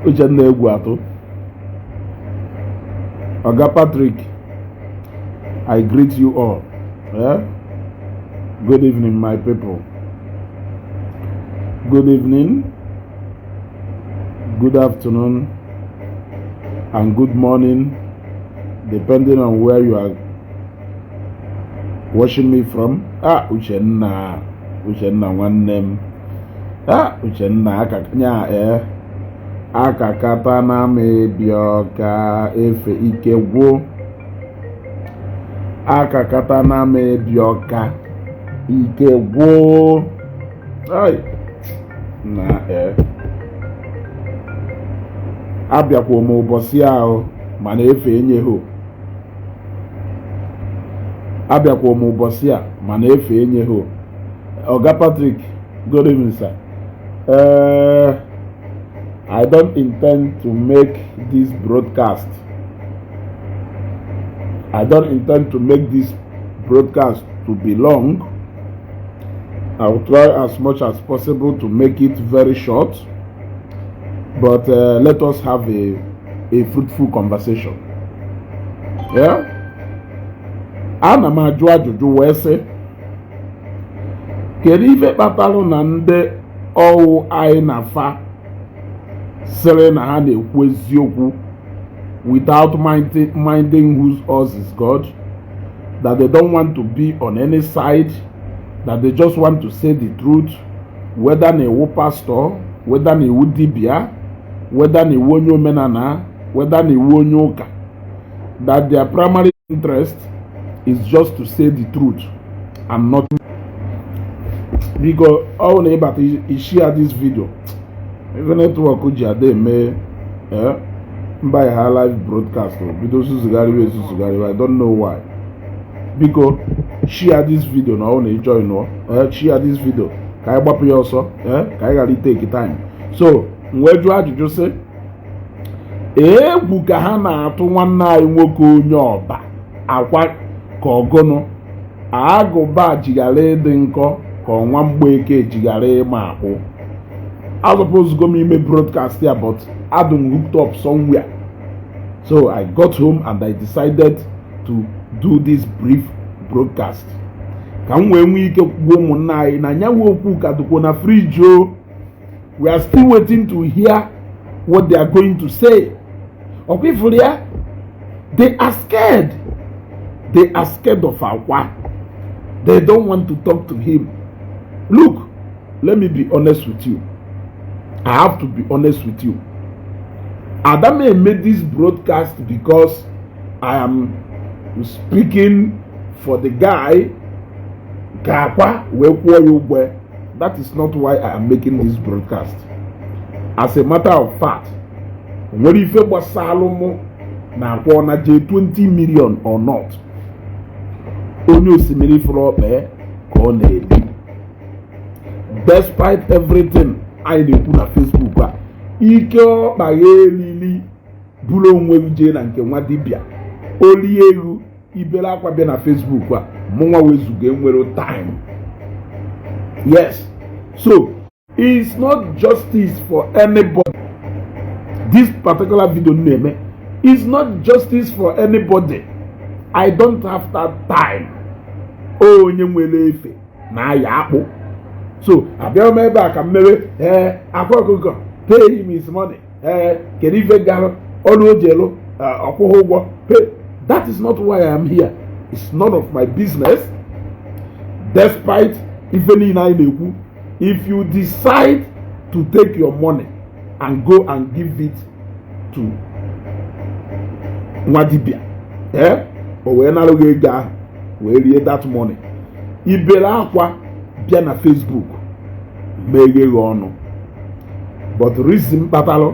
Uchenna, egwu atụ. Oga Patrick, I greet you all. Eh? Good evening, my people. Good evening, good afternoon, and good morning, depending on where you are watching me from. Ah, Uchenna, Uchenna nwanne m. Ah, Uchenna, aka nya eh. Akakata na m ịbịa ọka efe ike gwụ. Akakata na m ịbịa ọka ike gwụ. Ai, na eh. Abịakwa m ụbọchị ahụ mana efe enyeghị. Abịakwa m ụbọchị a mana efe enyeghị. Oga Patrick, good evening, sir. I don't intend to make this broadcast. I don't intend to make this broadcast to be long. I will try as much as possible to make it very short, but let us have a fruitful conversation. Yeah? Ana m ajụ ajụjụ wee sị, kedu ife kpatalụ na ndị ọwụ anyị na fa sịrị na ha na-ekwu eziokwu without minding whose ox is gored, that they don't want to be on any side, that they just want to say the truth, whether na iwu pastor, whether na iwu dibia, whether na iwu onye omenala, whether na iwu onye ụka, that their primary interest is just to say the truth and not? Biko, ọ na ịbata, share this video. Ife network ji ada eme mba ha live broadcast o bido suzugharịwa esuzugharịwa. I don't know why. Biko, share this video na ọ na join nọ. Share this video ka anyị gbapụ ya ọsọ, ka anyị ghara itake time. So m wee jụọ ajụjụ sị, egwu ka ha na-atụ nwanne anyị nwoke onye ọba akwa ka ọgụnụ agụba jighara ịdị nkọ ka ọnwa mgbeke jighara ịma akpụ. Azọpụzgo m ime broadcast ya, but adum hooked up somewhere, so I got home and I decided to do this brief broadcast ka m wee nwee ike gwuo ụmụnna anyị na nyanwe okwu ka dịkwa na fridge o. We are still waiting to hear what they are going to say. Ọkwa ifuru ya, they are scared. They are scared of Akwa. They don't want to talk to him. Look, let me be honest with you. I have to be honest with you. Adame made this broadcast because I am speaking for the guy ka Akwa wee kwụọ ya ụgwọ. That is not why I am making this broadcast. As a matter of fact, nwere ife gbasalụ mụ na Akwa ọ na jee 20 million or not. Onye osimiri fụrụ ọkpa ka ọ na-ebi. Despite everything anyị na-ekwu na Facebook a, ike ọkpa ya erili buru onwe gị jee na nke nwa dibịa olie elu ibere akwa bịa na Facebook a, mụnwa wezuga enwere time. Yes, so it's not justice for anybody. This particular video m na-eme is not justice for anybody. I don't have that time. Onye nwere efe na-aya akpụ. So abịara m ebe a ka m mewe ee Akwa Ọkụkọ, pay him his money. Ee, kedu ife gara ọrụ o ji elu ọkwụghị ụgwọ? Pay. That is not why I am here. It's none of my business. Despite ife niile anyị na-ekwu, if you decide to take your money and go and give it to nwa dibịa, ee, o wee narụ gị ego ahụ wee rie that money, ibere akwa bịa na Facebook meghe gị ọnụ. But reason kpatalụ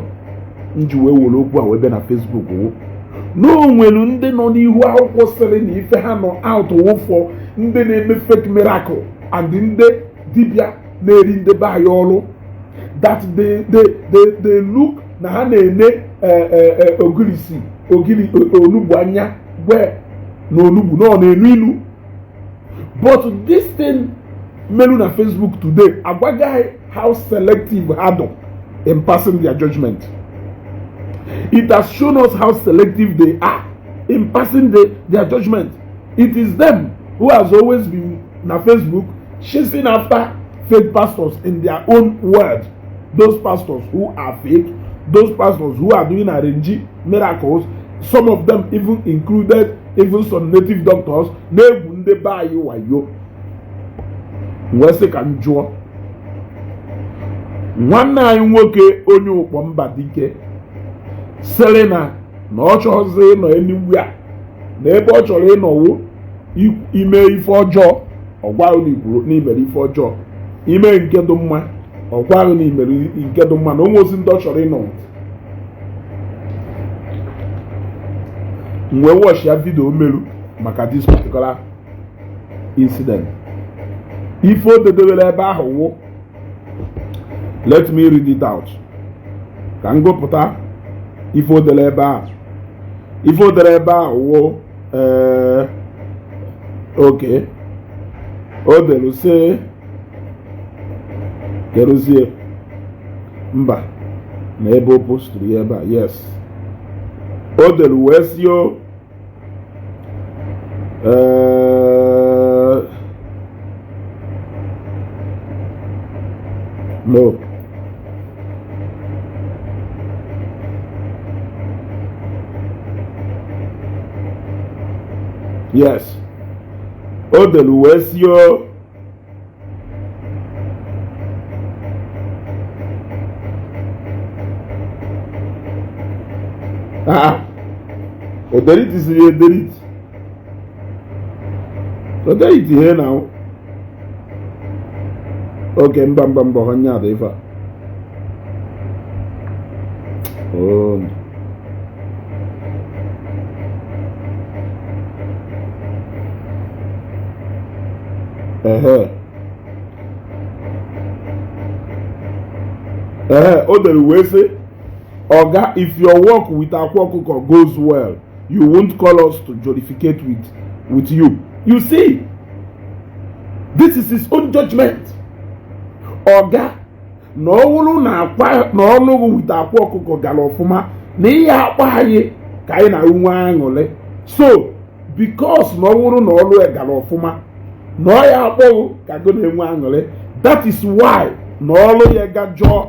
m ji wee were okwu a wee bịa na Facebook wụ na o nwere ndị nọ n'ihu akwụkwọ sịrị na ife ha nọ out wụfọ ndị na-eme fake miracle and ndị dibịa na-eri ndị be anyị ọrụ, that they look na ha na-ene ogirisi ogiri onugbu anya gwe na onugbu na ọ na-enu ilu. But this thing melu na Facebook today agwagaghị how selective ha dụ in passing their judgment. It has shown us how selective they are in passing their judgment. It is them who has always been na Facebook chasing after fake pastors in their own word. Those pastors who are fake, those pastors who are doing arrange miracles, some of them even included even some native doctors na-egwu ndị be anyị wayo. Wee sị ka m jụọ nwanne anyị nwoke onye ụkpọ mba dike sịrị na ọ chọghịzị ịnọ enugwu a, na ebe ọ chọrọ ịnọwo ime ife ọjọọ, ọ gwaghị na ikwuru na imere ife ọjọọ, ime nke dị mma, ọ gwaghị na imere nke dị mma, na onwe ozi ndị ọ chọrọ ịnọ. M wee watch ya video meru maka this particular incident. Ife o dedewere ebe ahụ wụ, let me read it out, ka m gụpụta ife o dere ebe ahụ. Ife o dere ebe ahụ wụ, ee, oke o dere sị, keruzie mba na ebe o posturu ya ebe a. Yes, o dere wee si o, ee, no, yes, o dere wee si o, ah, o delete siri edelete, o delete ihe na oke. Mba, mba, mba, onye ada ife a. Oh. Ehe, ehe, o dere wee sị, "Oga, if your work with Akwa Okuko goes well, you won't call us to jollificate with you." You see, this is his own judgment. Oga, na ọ bụrụ na akwa na ọlụgụ with Akwa Ọkụkọ gara ọfụma, na ihe akpa anyị ka anyị na-enwe aṅụrị. So because na ọ bụrụ na ọlụ ya gara ọfụma, na ọ ya akpọghị ka go na-enwe aṅụrị, that is why na ọlụ ya gajọọ,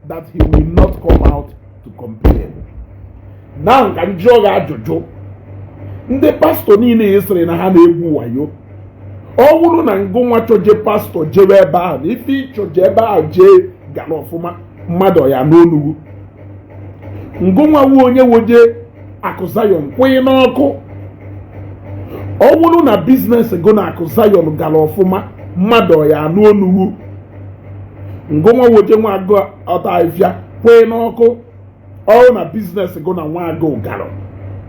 that he will not come out to complain. Now ka m jụọ gị ajụjụ: ndị pastọ niile ị sịrị na ha na-egwu wayo, ọ bụrụ na ngụnwa chọje pastọ jebe ebe ahụ, na ife ịchọje ebe ahụ jee gara ọfụma, mmadụ ya n'onugwu, ngụnwa wu onye woje Akụ Zion kwụnye n'ọkụ, ọ bụrụ na business go na Akụ Zion gara ọfụma, mmadụ ya n'onugwu, ngụnwa woje nwa agụ ọta ahịfịa kwụnye n'ọkụ, ọrụ na business go na nwa agụ gara,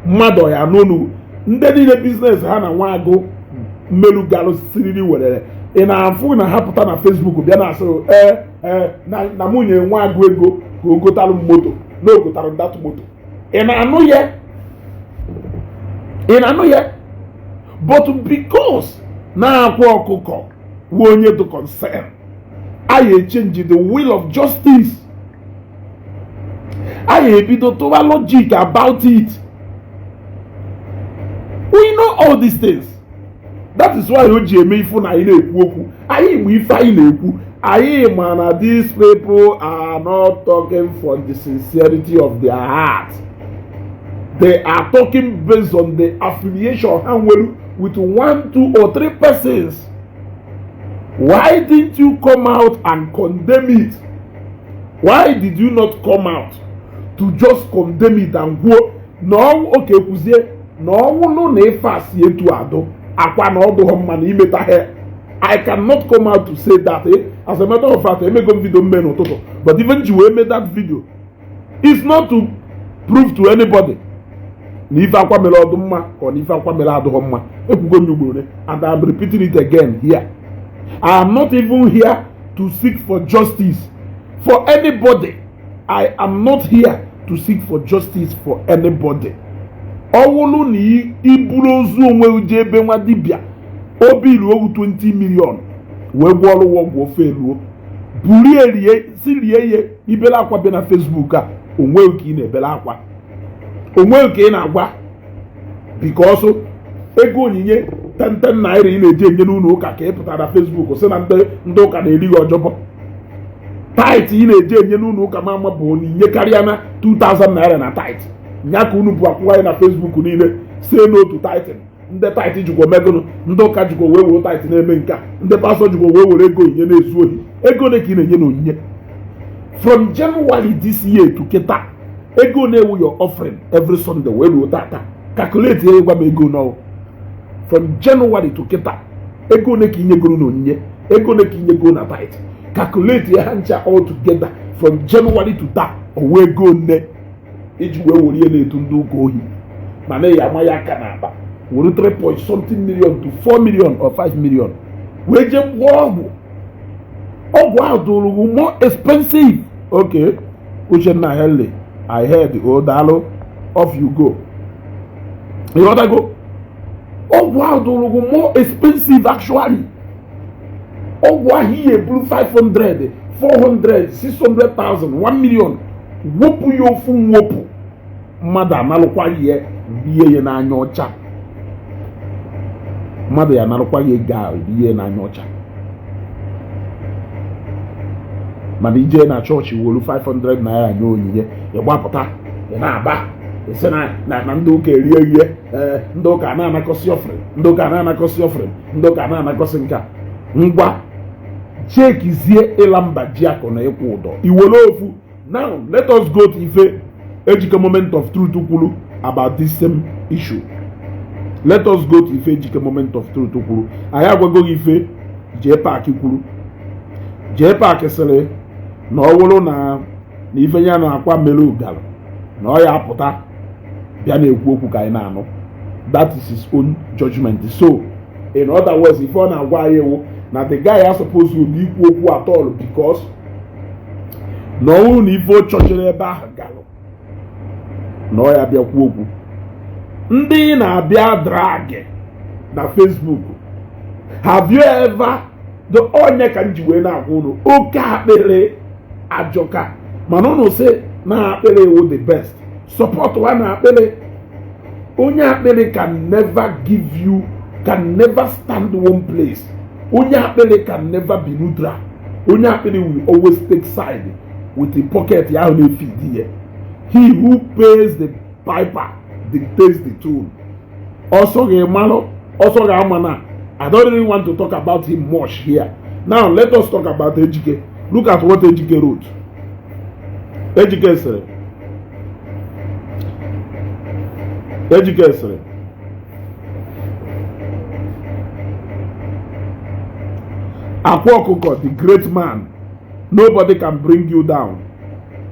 mmadụ ya n'onugwu, ndị niile business ha na nwa agụ mmelu garụ siriri werere, ị na-afụ na ha pụta na Facebook bịa na-asị, ee ee, na mụ nyere nwa agụ ego ka o gotalụ m moto, na o gotalụ m that moto? Ị na-anụ ya? Ị na-anụ ya? But because na-akwa ọkụkọ wụ onye dị concern, anyị change the will of justice, anyị ebido tụwa logic about it. We know all these things. That is why o ji eme ifu na anyị na-ekwu okwu, anyị ma ife anyị na-ekwu. Anyị ma na these people are not talking for the sincerity of their heart. They are talking based on the affiliation ha nwere with one, two or three persons. Why didn't you come out and condemn it? Why did you not come out to just condemn it and kwuo na oke kwuzie na ọnwụlụ na ife a si etu adụ akwa na ọdụghọ mma na imeta ha? I cannot come out to say that, eh? As a matter of fact, emego m video mme n'ụtụtụ, but even ji wee mee that video is not to prove to anybody na ife akwa mere ọdụ mma ka ọ na ife akwa mere adụghọ mma. Ekwugo m ugboro, and I'm repeating it again here. I am not even here to seek for justice for anybody. I am not here to seek for justice for anybody. Ọ wụrụ na iburu ozu onwe jee ebe nwa dibịa obi ruo 20 million wee gwọọ ọrụ ọgwụ ofe eruo burie rie si rie ihe ibere akwa bịa na Facebook a onwe ka ị na-ebere akwa. Onwe nke ị na-agwa, because ego onyinye 10 10 naira ị na-eji enye n'ụlọ ụka ka ị pụtara na Facebook sị na ndị ụka na-eri gị ọjọbọ. Tithe ị na-eji enye n'ụlọ ụka ma ama bụ onyinye karịa na 2000 naira na tithe nya ka unu bụ akwụkwọ anyị na Facebook niile sie n'otu tithing. Ndị tithe jikwa megụnụ, ndị ụka jikwa wee were tithe na-eme nke a, ndị pastọ jikwa wee were ego onyinye na-ezu ohi. Ego ole ka ị na-enye na onyinye from January this year to kịta? Ego na-ewu your offering every Sunday wee ruo tata, calculate ya, gwa m ego n'ọwụ from January to kịta. Ego ole ka inyegoro na onyinye? Ego ole ka inyegoro na tithe? Calculate ya ha ncha all together from January to taa, owe ego one iji wee were ihe na-etu ndị ụka ohi, mana ya ama ya aka n'akpa were 3 point something million to 4 million or 5 million wee jee gwọọ ọgwụ. Ọgwụ ahụ dụrụ gị more expensive. Okay, Uchenna Henley, I heard o. Daalụ, off you go. Ịghọtago? Ọgwụ ahụ dụrụ gị more expensive. Actually, ọgwụ ahụ ihe eburu 500, 400, 600,000, 1 million, wepụ ya ofu mwepụ, mmadụ analụkwa ya rie ya n'anya ọcha. Mmadụ ya analụkwa ya ego ahụ rie n'anya ọcha. Mana ije na chọọchị wolu 500 naira nye onyinye, ịgbapụta, ị na-aba, isi na ndị ụka erie ihe. Ee, ndị ụka na-anakọsị offering, ndị ụka na-anakọsị offering, ndị ụka na-anakọsị nka. Ngwa, chekizie ịla mba ji akụ na ịkwụ ụdọ iwere ofu. Now let us go to ife Ejike Moment of Truth kwuru about this same issue. Let us go to ife Ejike Moment of Truth kwuru. Anyị agwagoghị ife J Park kwuru. J Park sịrị na ọ bụrụ na ife ya na akwa mere ụgara na ọ ya apụta bịa na-ekwu okwu ka anyị na-anụ. That is his own judgment. So in other words, ife ọ na-agwa anyị ewu na the guy ya suppose to ikwu okwu at all, because na ọ bụrụ na ife ọ chọchiri ebe ahụ galụ na ọ ya bịa kwuo okwu. Ndị na-abịa drag na Facebook, have you ever the onye ka m ji wee na-agwa unu oke akpịrị ajọka, mana unu sị na akpịrị wụ the best support wa na akpịrị. Onye akpịrị can never give you, can never stand one place. Onye akpịrị can never be neutral. Onye akpịrị will always take side with the pocket ya ahụ na-efidi ya. He who pays the piper dictates the tune. Ọsọ ga-emalụ, ọsọ ga-ama na I don't really want to talk about him much here. Now let us talk about Ejike. Look at what Ejike wrote. Ejike sịrị, Ejike sịrị, "Akwa Ọkụkọ the great man, nobody can bring you down.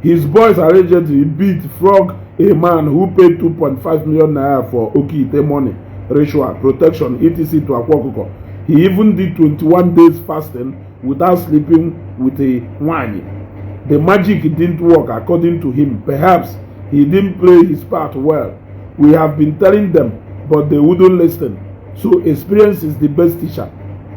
His boys allegedly beat frog a man who paid 2.5 million naira for Okeite money, ritual, protection, etc. to Akwa Ọkụkọ. He even did 21 days fasting without sleeping with a nwanyị. The magic didn't work according to him. Perhaps he didn't play his part well. We have been telling them, but they wouldn't listen. So experience is the best teacher.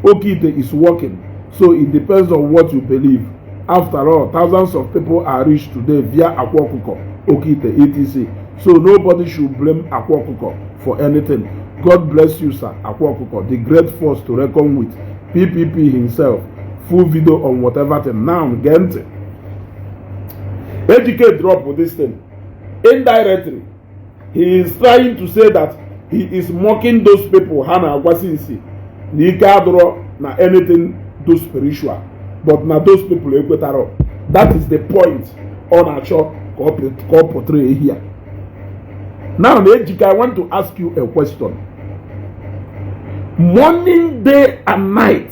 Okeite is working, so it depends on what you believe. After all, thousands of people are rich today via Akwa Ọkụkọ, Okeite, etc. So nobody should blame Akwa Ọkụkọ for anything. God bless you, sir. Akwa Ọkụkọ, the great force to reckon with. PPP himself. Full video on whatever thing." Now, gee ntị. Ejike drop this thing. Indirectly, he is trying to say that he is mocking those people ha na-agwa sinsi na ike adụrọ na anything do spiritual, but na those people ekwetara. That is the point ọ na-achọ ka ọ portray here. Now, Ejike, I want to ask you a question. Morning, day and night,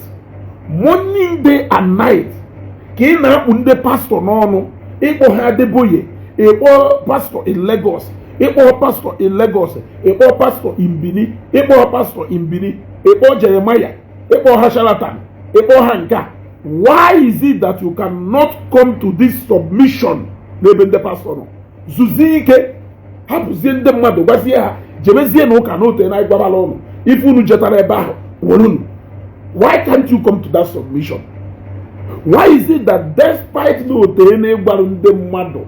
morning, day and night, ka ị na-akpụ ndị pastọ n'ọnụ, ịkpọ ha Adeboye, ịkpọ pastor in Lagos, ịkpọ pastor in Lagos, ịkpọ pastor in Benin, ịkpọ pastor in Benin, ịkpọ Jeremiah, ịkpọ ha charlatan, ịkpọ ha nke a. Why is it that you cannot come to this submission n'ebe ndị pastọ nọ? Zuzie ike, hapụzie ndị mmadụ, gwazie ha jebezie na ụka n'otu na ịgwabala ụnụ ife unu jetara ebe ahụ were unu. Why can't you come to that submission? Why is it that despite na ote na ịgwarụ ndị mmadụ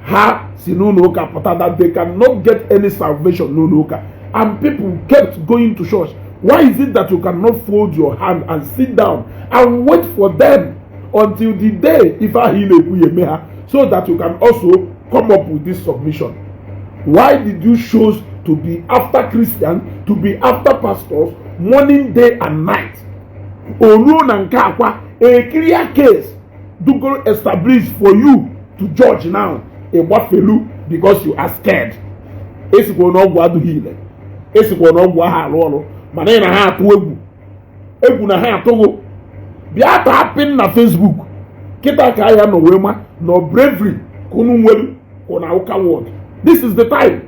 Ha si n'ụlọ ụka pụta, that they cannot get any salvation n'ụlọ ụka, and people kept going to church. Why is it that you cannot fold your hand and sit down and wait for them until the day ife ahụ ị na-ekwu ya eme ha, so that you can also come up with this submission? Why did you choose to be after Christians, to be after pastors, morning, day and night? Oruo na nke akwa, a clear case dugoro established for you to judge now, ịgbafelu because you are scared. Esikwa na ọgwụ adịghị ile, esikwa na ọgwụ ahụ arụ ọrụ, mana ị na ha atụ egwu, egwu na ha atụghụ. Bịa taa pin na Facebook kịta ka ya nọ wee ma na bravery ka unu nwere ka na ụka word. This is the time.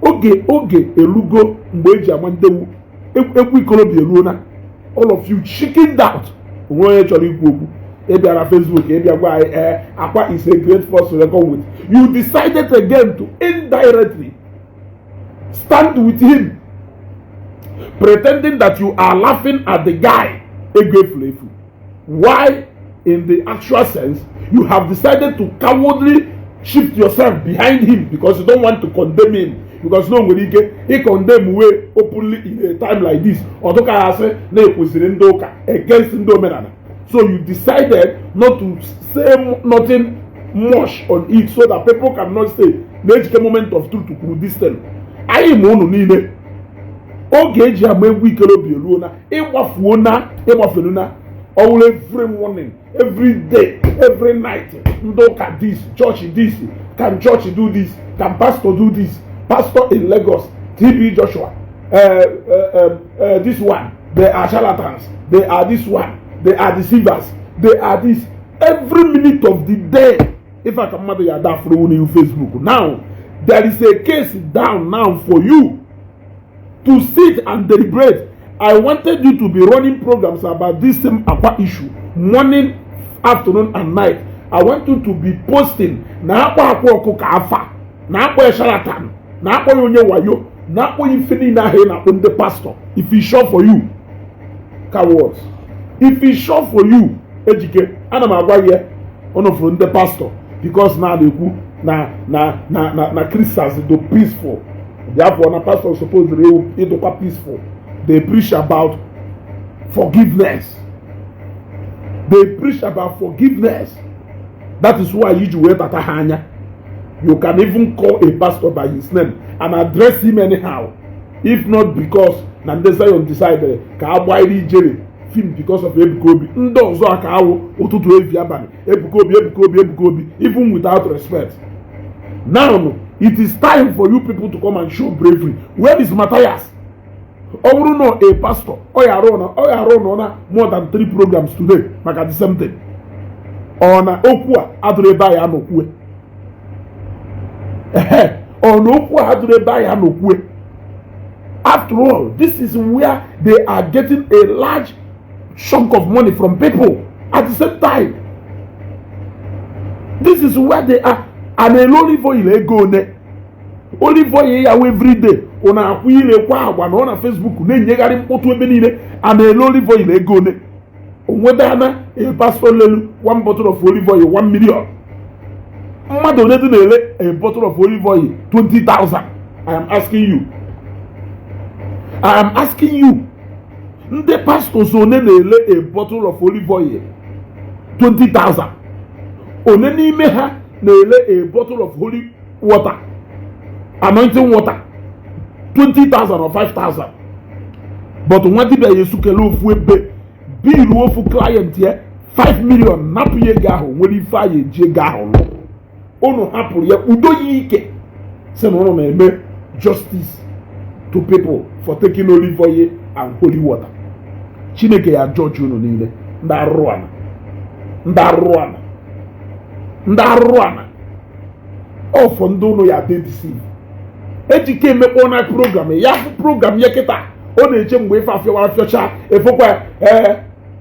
Oge elugo mgbe eji ama ndewu egwu ikorobịa eruo. All of you chickened out, onwe onye chọrọ ikwu okwu. Ị bịara Facebook, ị bịa gwa anyị, ee, Akwa is a great force to reckon with. You decided again to indirectly stand with him, pretending that you are laughing at the guy ego efuru efu. Why, in the actual sense, you have decided to cowardly shift yourself behind him because you don't want to condemn him, because no nwere ike ị condemn way openly in a time like this, ọ dụka ya asị na ekwesịrị ndị ụka against ndị omenala. So you decided not to say nothing much on it so that people cannot say na Ejike Moment of Truth kwuru this thing. Anyị ma unu niile. Oge eji ama egwu ikorobịa eruo na ịgbafuo na ịgbafelu na ọwụrụ. Every morning, every day, every night, ndị ụka this, church this, can church do this, can pastor do this, pastor in Lagos, TB Joshua, this one, they are charlatans, they are this one, they are deceivers, they are this, every minute of the day. If aka mmadụ ya ada afụrụ n'ihu Facebook now, there is a case down now for you to sit and deliberate. I wanted you to be running programs about this same Akwa issue, morning, afternoon and night. I want you to be posting na akpọ Akwa Ọkụkọ afa, na akpọ ya charlatan, na akpọ ya onye wayo, na akpọ ya ife niile ahụ ị na-akpọ ndị pastor. If it's sure for you, cowards, if it's sure for you, Ejike, ana m agwa gị, unu fụrụ ndị pastor, because na na-ekwu na Christians do peaceful, therefore na pastor supposed ịdụkwa peaceful. They preach about forgiveness, they preach about forgiveness. That is why iji wee tata ha anya. You can even call a pastor by his name and address him anyhow, if not because na ndị Zion decided ka a gbanyere ijere film because of Ebuka Obi. Ndị ọzọ aka awụ ụtụtụ, evi, abalị, Ebuka Obi, Ebuka Obi, Ebuka Obi, even without respect. Now it is time for you people to come and show bravery. Where is Matthias? Ọ bụrụ na a pastor, ọ ya arụ na ọ ya arụ nọ na more than three programs today maka the same thing. Ọ na okwu a adụrụ ebe anyị anọkwue? Ehe, ọ na okwu a adụrụ ebe anyị anọkwue? After all, this is where they are getting a large chunk of money from people. At the same time, this is where they are. And a olive oil, ego one olive oil ya wụ everyday ọ na-akwụ ile kwa agwa na ọ na Facebook na-enyegharị mkpọtụ ebe niile. A na-ele olive oil ego one? Onwedana a pastor lelu one bottle of olive oil 1 million? Mmadụ one dị na-ele a bottle of olive oil 20,000? I am asking you, I am asking you, ndị pastors one na-ele a bottle of olive oil 20,000? One n'ime ha na-ele a bottle of holy water, anointing water, 20,000 or 5,000? But nwa dibịa ya esukele ofu ebe bilu ofu client ya 5 million, napụ ya ego ahụ, nwere ife anyị eji ego ahụ lụ. Unu hapụrụ ya udo ya ike, sị na unu na-eme justice to people for taking olive oil and holy water. Chineke ya judge unu niile, ndị arụrụ ana, ndị arụrụ ana, ndị arụrụ ana. Ọfọ ndị unu ya dị deceive. Ejike emekpọ na program ya, fụ program ya kịta, ọ na-eche mgbe ife afịọwara afịọcha efokwa. Ee,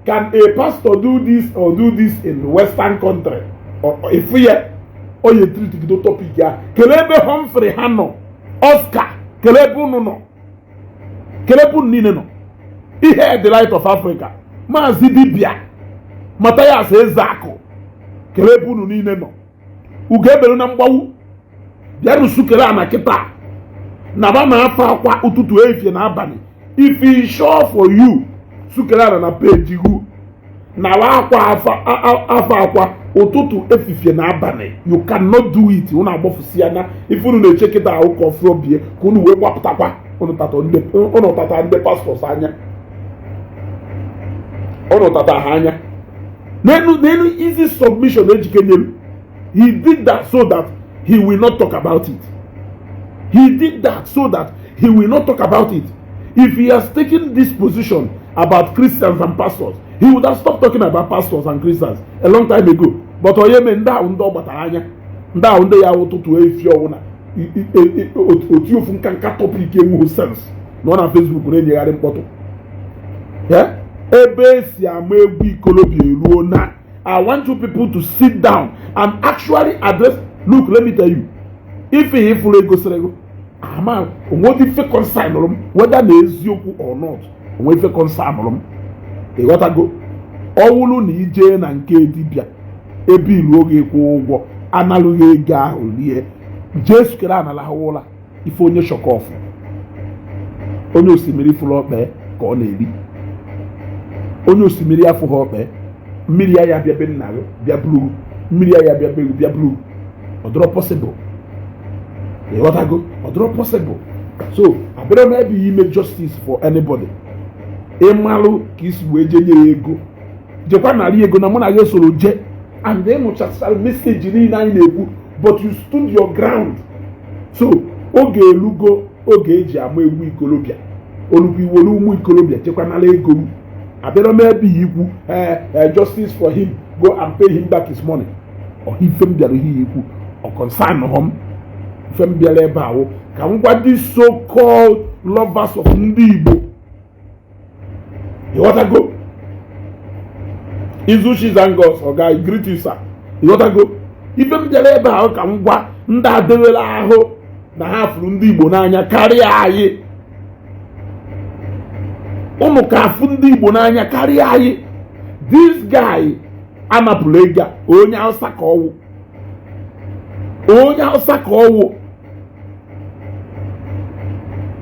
can a pastor do this or do this in Western country? Efu ya ọ ya treat topic ya. Kelee ebe Humphrey ha nọ, Oscar, kelee ebe unu nọ, kelee ebe unu niile nọ. Ihe the Light of Africa, Maazị Dibia Mathias Ezeakụ, kelee ebe unu niile nọ. Ugo ebelu na mgbawu. Bịanụ sukere ana kịta na ba na-afa akwa ụtụtụ, efie na abalị. If e sure for you, sukere ana na page hu na akwa afa akwa ụtụtụ, efifie na abalị. You cannot do it. Unu agbọfusi ya na ife unu na-eche kịta ahụ ka ọfụọ bie ka unu wee gbapụtakwa. Unu tata ndị pastors anya, unu tata ha anya n'elu easy submission Ejike nyelu. He did that so that he will not talk about it. He did that so that he will not talk about it. If he has taken this position about Christians and pastors, he would have stopped talking about pastors and Christians a long time ago. But onye mee ndị ahụ, ndị ọ gbatara anya, ndị ahụ, ndị ya ụtụtụ efi ọwụna otu ofu nka nka topic enweghị sense nọ na Facebook na-enyegharị mkpọtụ. Ebe esi ama egwu ikolobịa eruo na I want you people to sit down and actually address. Look, let me tell you, ife ifuru egosiri ego ama onwe ife concern m, whether na eziokwu or not, onwe ife concern m. Ịghọtago? Ọwụlụ na ijee na nke dibịa ebe ilu oge kwụ ụgwọ, analụghị ego ahụ rie, jee sukere analahụ ụla. Ife onye shọkọfụ, onye osimiri fụrụ ọkpe ka ọ na-eri. Onye osimiri afụghị ọkpe, mmiri ya ya bịa be nna gị bịa buru mmiri ya ya bịa be gị bịa buru. Ọ dịrọ possible. Ịghọtago? Ọ dịrọ possible. So abịrọ m ebe ime justice for anybody. Ịmalụ ka isi wee jee nye ya ego, jekwa narị ego na mụ na gị soro jee and ịnụchasara message niile anyị na-ekwu, but you stood your ground. So oge elugo, oge eji ama egwu ikolobịa olugbo iwere ụmụ ikolobịa jekwa nara ego m. Abịara m ebe ya ikwu ee, justice for him, go and pay him back his money. Ọ ife m bịara ihe ikwu, ọ concern hom. Ife m bịara ebe ahụ ka m gwa ndị so called lovers of ndị Igbo. Ịghọtago? Izuchi Zangos, ọga, greet you, sir. Ịghọtago? Ife m bịara ebe ahụ ka m gwa ndị adewere ahụ na ha fụrụ ndị Igbo n'anya karịa anyị. Ụnụ ka afụ ndị Igbo n'anya karịa anyị. This guy anapụrụ ego a, onye Hausa ka ọwụ, onye Hausa ka ọwụ.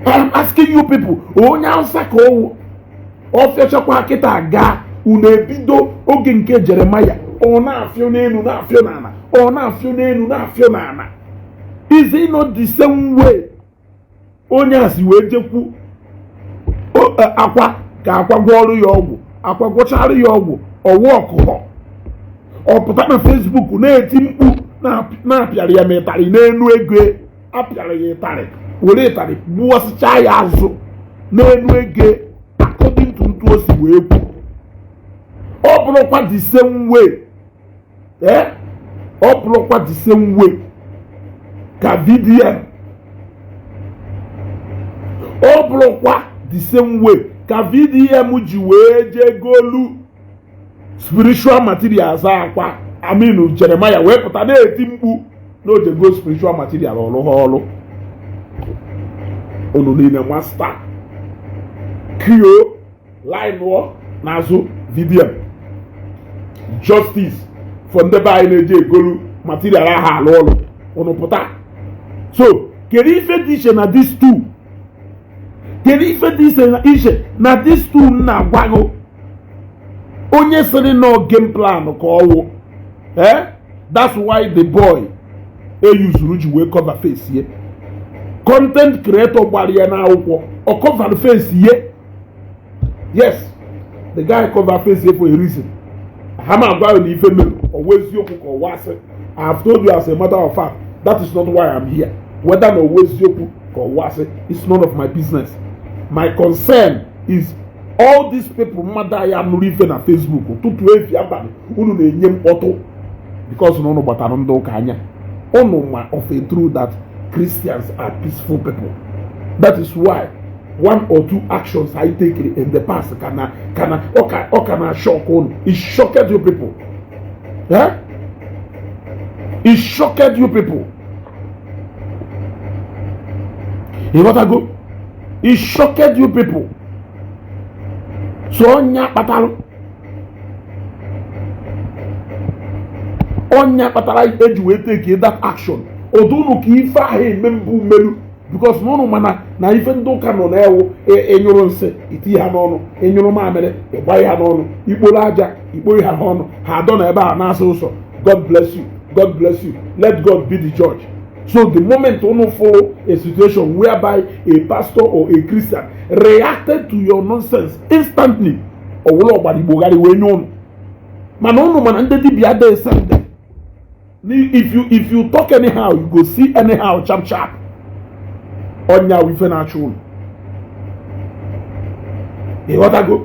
I am asking you people, onye Hausa ka ọwụ. Ọ fịachakwa kịta gaa, unu ebido oge nke Jeremaya. Ọ na-afịọ n'elu, na-afịọ n'ala, ọ na-afịọ n'elu, na-afịọ n'ala. Is it not the same way onye a si wee jekwu akwa ka akwa gwọọrụ ya ọgwụ, akwa gwọchara ya ọgwụ, ọwụ ọkụkọ, ọ pụta na Facebook na-eti mkpu na-apịara ya ma ịtarị n'elu ego apịara ya ịtarị, were ịtarị gbuwasịchaa ya azụ n'elu ego, according to ntu o si wee kwu? Ọ bụrụkwa the same way, eh, ọ bụrụkwa the same way ka VDM, ọ bụrụkwa the same way ka VDM ji wee jee golu spiritual materials akwa Aminu Jeremiah wee pụta na-eti mkpu na o jego spiritual material ọrụ ha ọrụ. Unu niile master kio line n'azụ VDM, justice for ndị be anyị na-eji egolu material ahụ alụ ọrụ. Unu pụta. So kedu ife dị iche na these two? Kedu ife dị iche na these two m na-agwa gị? Onye sịrị nọ game plan ka ọwụ, eh, that's why the boy eyuzuru ji wee cover face ye. Content creator gbara ya n'akwụkwọ, ọ cover face ye. Yes, the guy cover face ye for a reason. Ha ma agwa na ife mere ọwa eziokwu ka ọwa asị. I have told you, as a matter of fact, that is not why I'm here. Whether na ọwa eziokwu ka ọwa asị, it's none of my business. My concern is all these people mmadụ anyị anụrụ ife na Facebook ụtụtụ, efi, abalị. Unu na-enye mkpọtụ because na unu gbatara ndị ụka anya. Unu ma of a truth that Christians are peaceful people. That is why one or two actions I take in the past kana ọ ka na shock unu. It shocked you people, eh? It shocked you people. Ịghọtago? It shocked you people. So ọnya kpatara eji wee take that action. Ụdị unu ka ife ahụ eme mbụ melu, because na ụnụ mana na ife ndị ụka nọ na-ewu ịnyụrụ nsị iti ha n'ọnụ, ịnyụrụ mamịrị ịgba ha n'ọnụ, ikporo aja ikporo ha n'ọnụ. Ha adọ na ebe a na-asa ụsọ, "God bless you, God bless you, let God be the judge." So the moment unu follow a situation whereby a pastor or a Christian reacted to your nonsense instantly, ọwụla ọgbara igbogharị wee nye unu. Mana unu mana ndị dibịa adịghị send. If you talk anyhow, you go see anyhow sharp sharp. Ọnya ife na-achụ unu, ịghọtago?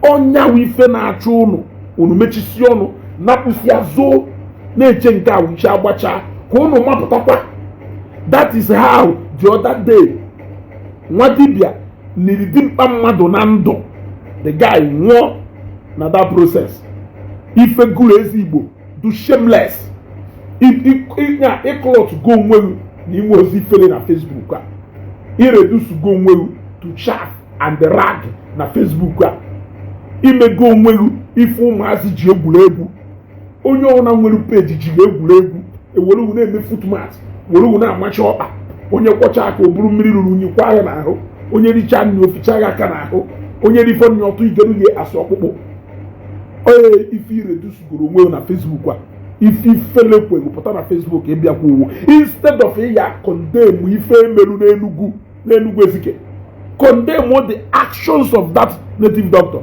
Ọnya ife na-achụ unu, unu mechisi ọnụ, napụsị azụ, na-eche nke a wuchi agbacha ka unu mapụtakwa. That is how the other day nwa dibịa niri dimkpa mmadụ na ndụ, the guy nwụọ na that process. Ife gụrụ ezi Igbo do shameless ịklọt go onwe gị na inwe ozi ifere na Facebook a, ireduce go onwe gị to chaff and rag na Facebook a, imego onwe gị ife ụmụazị ji egwuregwu. Onye ọbụla nwere peji ji egwuregwu, ewere na-eme footmat, were na-amacha ọkpa. Onye kwọcha aka, o buru mmiri ruru unyi kwa ya n'ahụ. Onye richaa nri, oficha ya aka n'ahụ. Onye rifọ nri, ọtụ igeru gị asị ọkpụkpụ. Onye ife iredusugoro onwe na Facebook a, ife ifele kwegu pụta na Facebook ịbịakwa uwu, instead of ya condemn ife emerụ n'Enugu, n'Enugu Ezike, condemn the actions of that native doctor,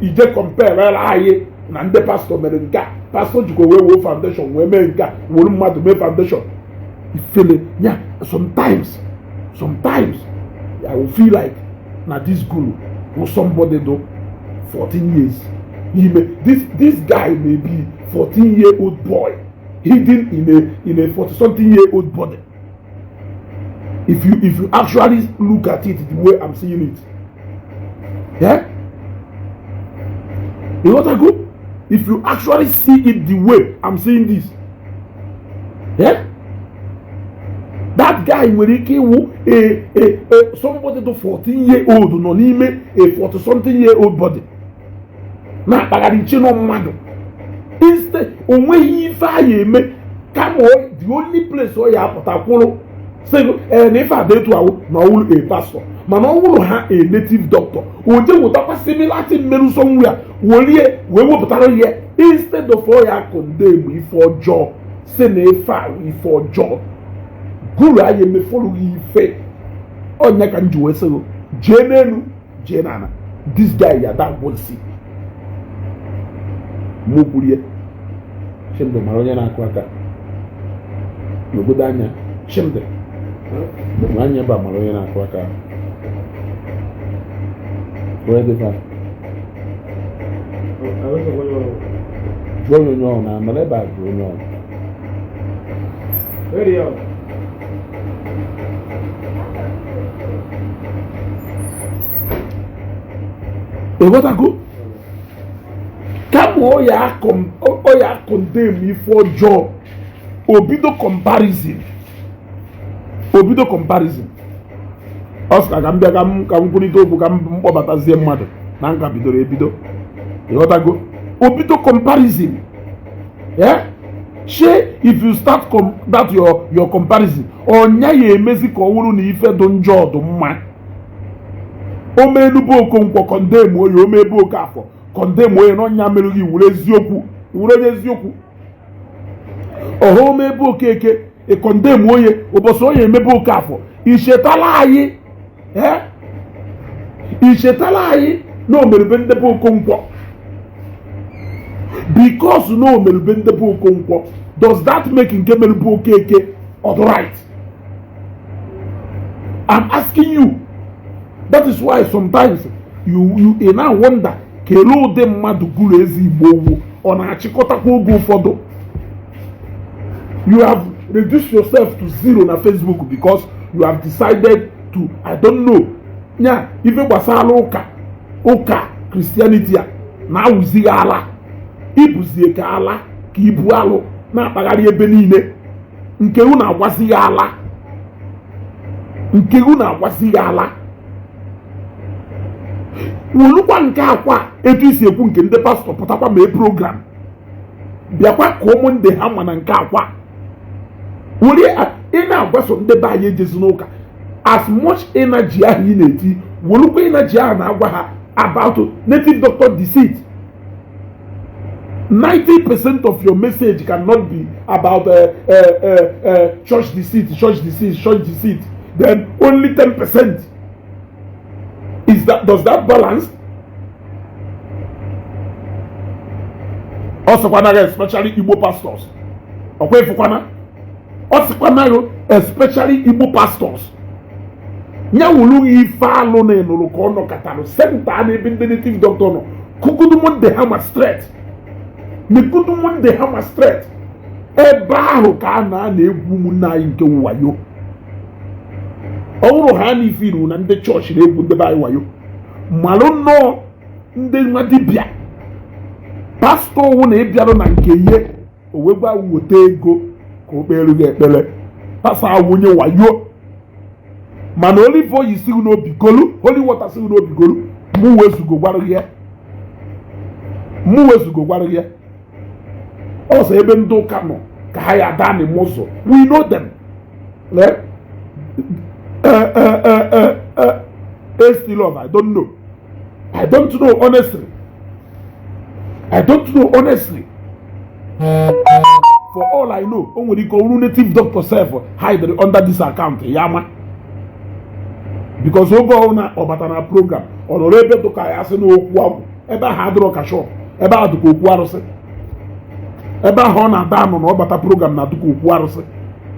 ije compare anyị na ndị pastọ mere nke a. Pastọ jikwa wee wuo foundation, wee mee nke a, were mmadụ mee foundation. Ifele ya. Sometimes I will feel like na this guru who somebody do 14 years he may this guy may be 14-year old boy hidden in a 40 something year old body, if you actually look at it the way I'm seeing it. Yeah, you know what I go, if you actually see it the way I'm seeing this, yeah, that guy nwere ike ịwụ a somebody do 14-year old nọ n'ime a 40 something year old body na-akpagharị iche nọ mmadụ. Instead, o nweghị ife a ya eme kama the only place ọ ya apụta kwụrụ sị ee na ife ada etu awụ na ọwụrụ a pastor, mana ọ wụrụ ha a native doctor, o je wetakwa similar thing merụ somewhere, werie wee wepụtara ya, instead of ọ ya condemn ife ọjọọ, si na ife a ife ọjọọ guru anyị emefọrọ gị ife ọnya. Ka m ji wee sị gị jee n'elu, jee n'ala, this guy ya da gwụsị mụ kwurie. Chimdi, mara onye na-akụ aka n'obodo anya. Chimdi, ma anya ebe a, mara onye na-akụ aka. Onye dịfa jụọ ya onye ọhụrụ na nọrọ ebe a, jụọ onye ọhụrụ. Radio. Ịghọtago? Kama ọ ya condemn ife ọjọọ, obido comparison, obido comparison. Ọ sị ka m bịa ka m kwurịta okwu, ka m kpọbatazie mmadụ na nka bidoro ebido. Ịghọtago? Obido comparison. Yeah? Shey if you start that your comparison, ọnya ya emezi ka ọ wụrụ na ife dị njọ dị mma. Ome enube Okonkwo, condemn oye. Ome ebe Okafọ, condemn oye. N'ọnya mere gị wuru eziokwu, wuru onye eziokwu ọha. Ome ebe Okeke, ị condemn oye. Ụbọchị onye emebe Okafọ, ichetala anyị, eh? Ichetala anyị na omerube ndebe Okonkwo, because na omerube ndebe Okonkwo, does that make nke merube Okeke all right? I'm asking you. That is why sometimes you ị na wonder kelee ụdị mmadụ gụrụ ezi Igbo owu ọ na-achịkọtakwa. Oge ụfọdụ you have reduced yourself to zero na Facebook because you have decided to, I don't know, nya ife gbasara ụka Christianity a na-awụzighị ala ibuzie ka ala ka ibu alụ na-akpagharị ebe niile. Nke unu agwazighị ala, nke unu agwazighị ala wolukwa nke akwa etu isi ekwu nke ndị pastọ pụtakwa mee program, bịakwa ka ụmụnde ha ma na nke akwa. Were ị na-agwaso ndị be anyị ejezi n'ụka, as much energy ahụ ị na-eti, werukwa energy ahụ na-agwa ha about native doctor deceit. 90% of your message cannot be about church deceit, church deceit, church deceit. Then only 10% is that. Does that balance? Ọ sịkwana, especially Igbo pastors, ọkwa ịfụkwana, ọ sịkwana, especially Igbo pastors, ya wuru ife alụ na ịnụrụ ka ọ nọkọtara center n'ebe ndị native doctor nọ, kukudu Monday hammer straight, nekudu Monday hammer straight. Ebe ahụ ka a na-egwu ụmụnne anyị nke wayo. Ọ bụrụ ha na ife iru na ndị chọọchị na-egwu ndị be anyị wayo, malụ nnọọ ndị nwa dibịa pastọ wụ na ịbịarụ na nke ihe o wee gwa weta ego ka o kpere gị ekpere. Pastọ awụ onye wayo, mana olive oil sighi n'obi golu, holy water sighi n'obi golu. Mụ wezugo gwara gị ya, mụ wezugo gwara gị ya. Ọsọ ebe ndị ụka nọ ka ha ya daa n'ime ụzọ. We know them. Still love, I don't know, I don't know honestly, I don't know honestly. For all I know, o nwere ike ọrụ native doctor sef hide under this account ya ma, because oge ọ na ọ bata na program, ọ nọrọ ebe dụka ya sị na okwu agwụ ebe ahụ adịrọ ka shop, ebe ahụ dụka okwu arụsị, ebe ahụ ọ na-ada anọ na ọ bata program na dụka okwu arụsị.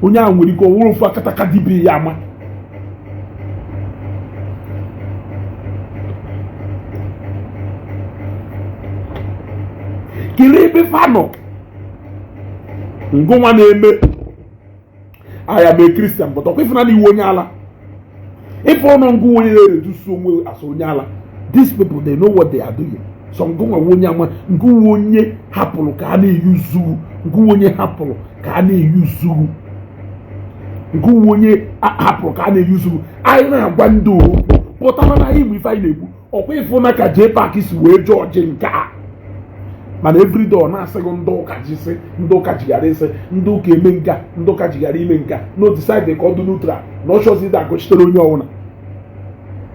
Onye ahụ nwere ike ọ wụrụ ofu akataka dibịa ya ama. Kelee ebe fa nọ. Ngụnwa na-eme I am a Christian, but ọkwa ịfụna na iwu onye ala ife ọnụ ngụ onye na-eredusu onwe as onye ala. These people, they know what they are doing. So ngụnwa onye ama, ngụnwa onye hapụrụ ka a na-eyuzu, ngụnwa onye hapụrụ ka a na-eyuzu, ngụnwa onye hapụrụ ka a na-eyuzu. Anyị na-agwa ndị okwu pụtara na anyị bụ ife anyị na-ekwu. Ọkwa ịfụna ka JPAC si wee jụọ ọjị nke a, mana everyday ọ na-asị gị ndị ụka jisi, ndị ụka jighara isi, ndị ụka eme nka, ndị ụka jighara ime nka. No decide ka ọ dị neutral na ọ chọzi ịda agụchitere onye ọbụla.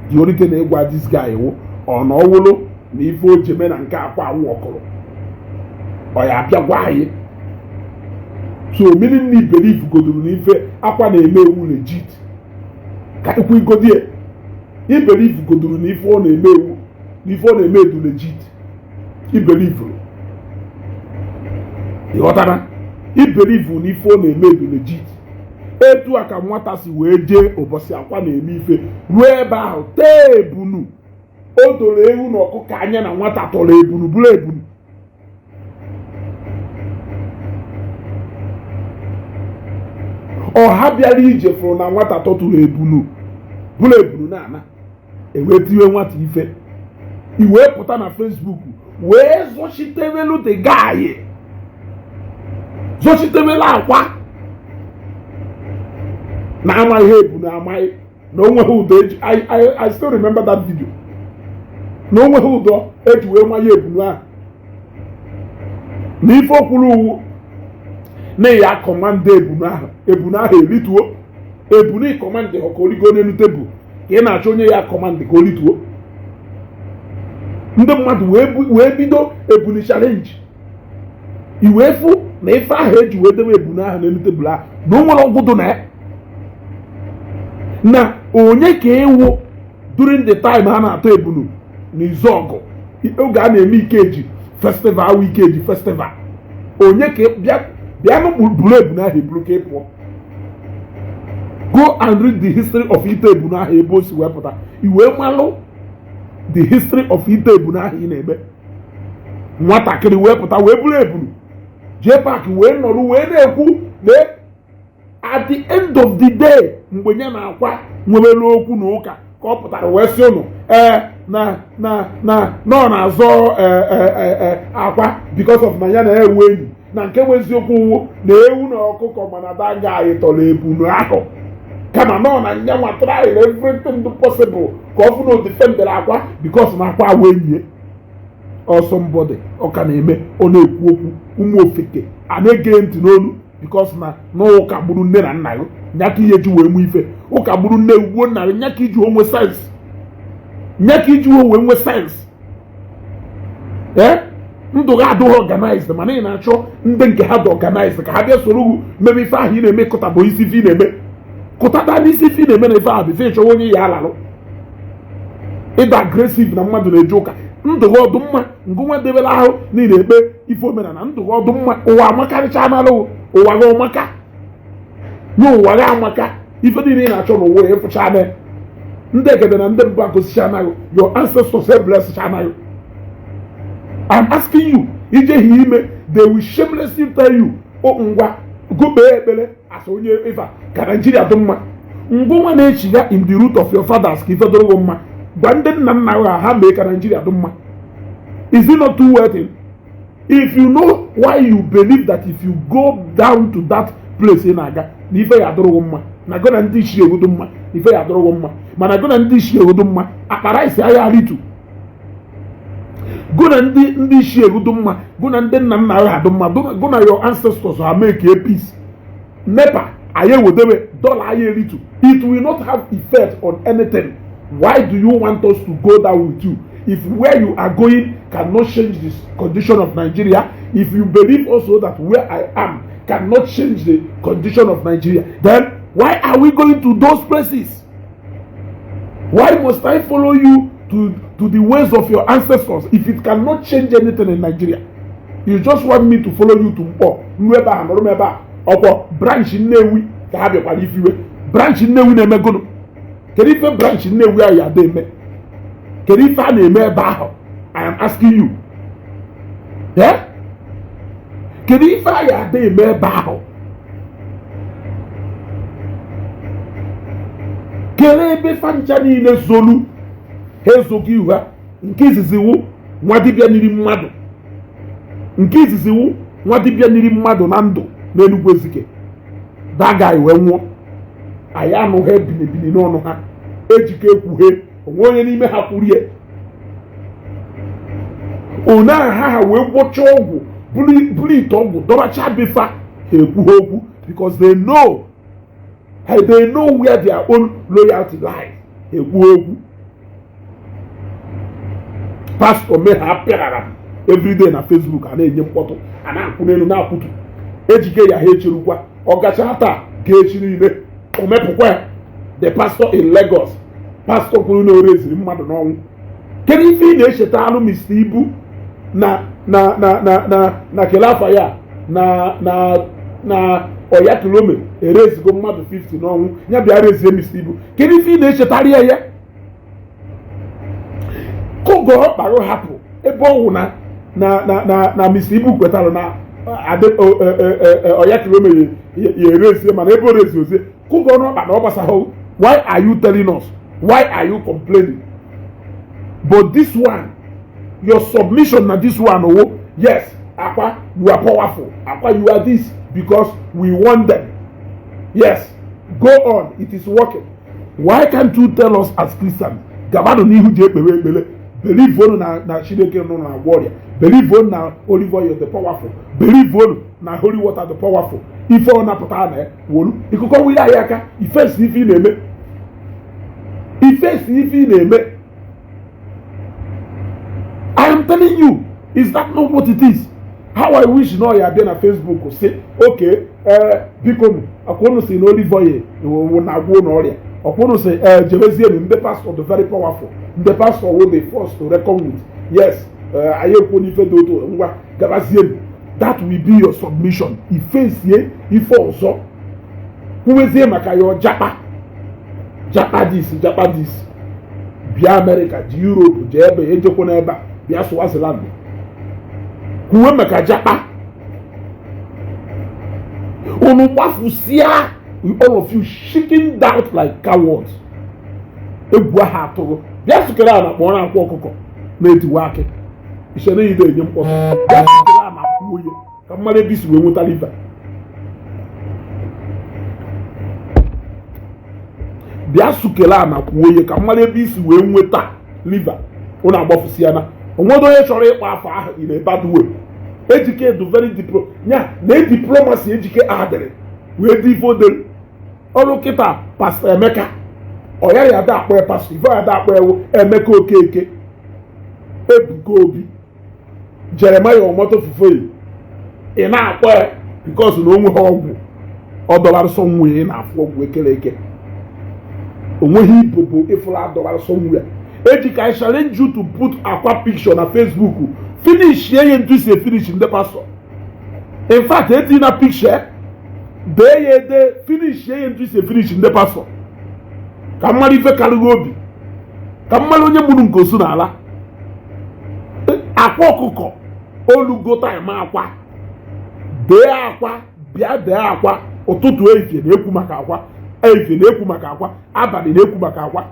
The only thing na-egwa this guy wụ ọ na ọwụlụ na ife o ji eme na nke akwa awụ ọkụrụ ọ ya abịa gwa anyị. So meaning na believe godoro na ife akwa na-eme ewu legit, ka ekwu igodie i believe godoro na ife ọ na-eme ewu, na ife ọ na-eme edu legit. I believe, ịghọtara? I believe na ife ọ na-eme edu legit. Etu a ka nwata si wee jee ụbọchị akwa na-eme ife ruo ebe ahụ tee ebunu. O doro ewu na ọkụkọ anya na nwata tọrọ ebunu bụrụ ebunu. Ọha bịara ije fụrụ na nwata tọtụrụ ebunu bụrụ ebunu na-ana ewee tiwe nwata ife. I wee pụta na Facebook wee zọchitewelu the guy, zọchitewelu akwa na amaghị ebunu, amaghị na o nweghị ụdọ eji. I still remember that video, na o nweghị ụdọ eji wee manye ebunu ahụ, na ife okwuru uwu na ya command ebunu ahụ, ebunu ahụ erituo. Ebunu command ka o rigo n'elu tebụl, ka ị na-achọ onye ya command ka o rituo. Ndị mmadụ wee bido ebunu challenge. I wee fụ na ife ahụ eji wee debe ebunu ahụ n'elu tebụl ahụ na o nwere ọgwụ dị na ya. Na onye ka ewu during the time ha na-atọ ebunu n'izu ọgụ, oge a na-eme Ikeji festival awụ Ikeji festival, onye ka bịa bịanụ buru ebunu ahụ eburu ka ị pụọ? Go and read the history of ite ebunu ahụ, ebe o si wee pụta, i wee malụ the history of ite ebunu ahụ ị na-eme. Nwatakịrị wee pụta wee buru ebunu jee park wee nọrọ wee na-ekwu na at the end of the day, mgbe ya na akwa nwewere okwu na ụka, ka ọ pụtara wee sị ụnụ ee na ọ na-azọ akwa because of na ya na-ewu enyi na nke bụ eziokwu wụ na ewu na ọkụkọ, mana daga anyị tọrọ ebunu ahụ, kama na ọ na nyanwa try everything possible ka ọ fụ na o defendere akwa because na akwa awụ enyi ya. Or somebody ọ ka na-eme, ọ na-ekwu okwu ụmụ ofeke a na-ege ntị n'olu. Because na ụka gburu nne na nna gị, nya ka ihe ji wee nwe ife. Ụka gburu nne gbuo nna gị, nya ka iji onwe sense, nya ka iji wee nwe sense. Ee, ndụ gị adịghị organized, mana ị na-achọ ndị nke ha dị organized ka ha bịa soro gị mebe ife ahụ ị na-eme. Kụtabụ isi ife ị na-eme, kụtata n'isi ife ị na-eme na ife ahụ bụ ife ịchọwa onye ya alalụ. Ịda aggressive na mmadụ na-eje ụka, ndụ gị ọdụ mma. Ngụnwa debere ahụ na ị na-ekpe ife omenala, ndụ gị ọdụ mma. Ụwa amakarịcha n'alụ ụwa gị ọmaka nye ụwa gị amaka. Ife niile ị na-achọ n'ụwa ịfụcha na ndị egede na ndị mbụ agosicha anaghị. Your ancestors bless anaghị. I'm asking you, ije hi ime, they will shamelessly tell you, o ngwa gụkpee ekpere as onye ife ka Nigeria dị mma. Ngụnwa na-echiga in the root of your fathers ka ife dịrị gị mma, gwa ndị nna nna ha ha mee ka Nigeria dị mma. Is it not too worth it? If you know why you believe that if you go down to that place ị na-aga na ife ya adịrị gị mma, na gụ na ndị isi ewu dị mma, ife ya adịrị gị mma, mana gụ na ndị isi ewu dị mma, akpara isi ahịa aritu. Gụ na ndị isi ewu dị mma, gụ na ndị nna nna ha dị mma, gụ na your ancestors ha make a peace. NEPA anyị ewedebe dollar anyị eritu, it will not have effect on anything. Why do you want us to go down with you if where you are going cannot change the condition of Nigeria? If you believe also that where I am cannot change the condition of Nigeria, then why are we going to those places? Why must I follow you to the ways of your ancestors if it cannot change anything in Nigeria? You just want me to follow you to Mkpọ nru ebe a, nọrọ m ebe a. Ọkwọ branch Nnewi ka ha bịakwara ifiwe branch Nnewi na-eme gụnụ? Kedu ife branch Nnewi ahụ ya ada eme? Kedu ife a na-eme ebe ahụ? I am asking you. Yeah? Kedu ife a ya ada eme ebe ahụ? Kedu ebe fancha niile zolu ha ezogo ihu ha? Nke izizi wụ nwa dibịa niri mmadụ, nke izizi wụ nwa dibịa niri mmadụ na ndụ n'Enugwu Ezike. That guy wee nwụọ, anyị anụghị ebinebini n'ọnụ ha. Ejike ekwughe onwe onye n'ime ha kwurie one aha ha wee gwọchaa ọgwụ, buru ite ọgwụ dọbacha befa ha ekwughe okwu, because they know where their own loyalty lies. Ha ekwughe okwu. Pastor mee ha apịara everyday na Facebook, a na-enye mkpọtụ, a na-akwụ n'elu na-akwụtu. Ejike ya ha echirukwa ọ gacha taa ga echi niile o mepụkwa ya. The pastor in Lagos, pastor kwuru na o reziri mmadụ n'ọnwụ. Kedu ife ị na-echeta alụ Mr. Ibu na na na na na na kelafa ya na na na Oyakhilome erezigo mmadụ 50 n'ọnwụ, ya bịa rezie Mr. Ibu? Kedu ife ị na-echetara ya? Ya kogo ọkparụ hapụ ebe ọwụ na na na na na Mr. Ibu kwetara na Oyakhilome ya erezie, mana ebe o rezi ozie kogo n'ọkpa na ọ gbasahụ. Why are you telling us? Why are you complaining? But this one, your submission na this one, oh yes, Akwa, you are powerful. Akwa, you are this because we want them. Yes, go on, it is working. Why can't you tell us as Christians, gabanụ n'ihu ji ekpere ekpere, believe onu na na Chineke nọ na agwọ ọrịa, believe onu na olive oil the powerful, believe onu na holy water the powerful, ife ọ napụta na ya wolu ikuku wili anyị aka. Ifesi ife ị na-eme, ifesi ife ị na-eme. I am telling you, is that not what it is? How I wish na ọ ya abịa na Facebook sị, okay, ee, biko nụ, ọkwa unu si na olive oil wụ na-agwọ ụnụ ọrịa, ọkwa unu si ee jebezienu ndị pastor the very powerful, ndị pastor wụ the first to reckon with. Yes, anyị ekwuo n'ife dị otu, ngwa gabazienu. That will be your submission. Ifesie ife ọzọ kwuwezie maka ya japa japa this, japa this. Bịa Amerịka, ji Europe, jee ebe ejekwa n'ebe a, bịa Swaziland kwuwe maka japa. Unu gbafusia, all of you shaking out like cowards. Egwu ahụ atụrụ bịa sukere a na kpọrọ akwa ọkụkọ na-etiwa akị ichere ide enye mkpọtụ. Bịa sukere a na kwuo ya ka mmadụ ebe isi wee nwetara ife. Bịa sukere a na kwuo ya ka mmadụ ebe isi wee nweta liver. Unu agbafusia na onwedo onye chọrọ ịkpọ afọ ahụ in a bad way. Ejike du very diplo ya na diplomacy. Ejike adịrị wee dị ife odere ọrụ kịta. Pastor Emeka, ọ ya ya ada akpọ ya pastor, ife ya ada akpọ ewu Emeka Okeke, Ebuka Obi, Jeremiah Omoto Fufeyi. Ị na-akpọ ya because na o nweghị ọgwụ ọ dọbara sọ nwunye. Ị na-afụ ọgwụ ekere eke, o nweghị ibobo ịfụrụ adọbara sọ nwunye. Ejike, I challenge you to put Akwa picture na Facebook, finish ya ntu si finish ndị pastor. In fact, etinye na picture, dee ya ede, finish ya ntu si finish ndị pastor, ka mmadụ ife karịghị obi, ka mmadụ onye gburu nke osu n'ala. Akwa ọkụkọ olugo time akwa dee akwa, bịa dee akwa. Ụtụtụ, ehihie na-ekwu maka akwa, ehihie na-ekwu maka akwa, abalị na-ekwu maka akwa.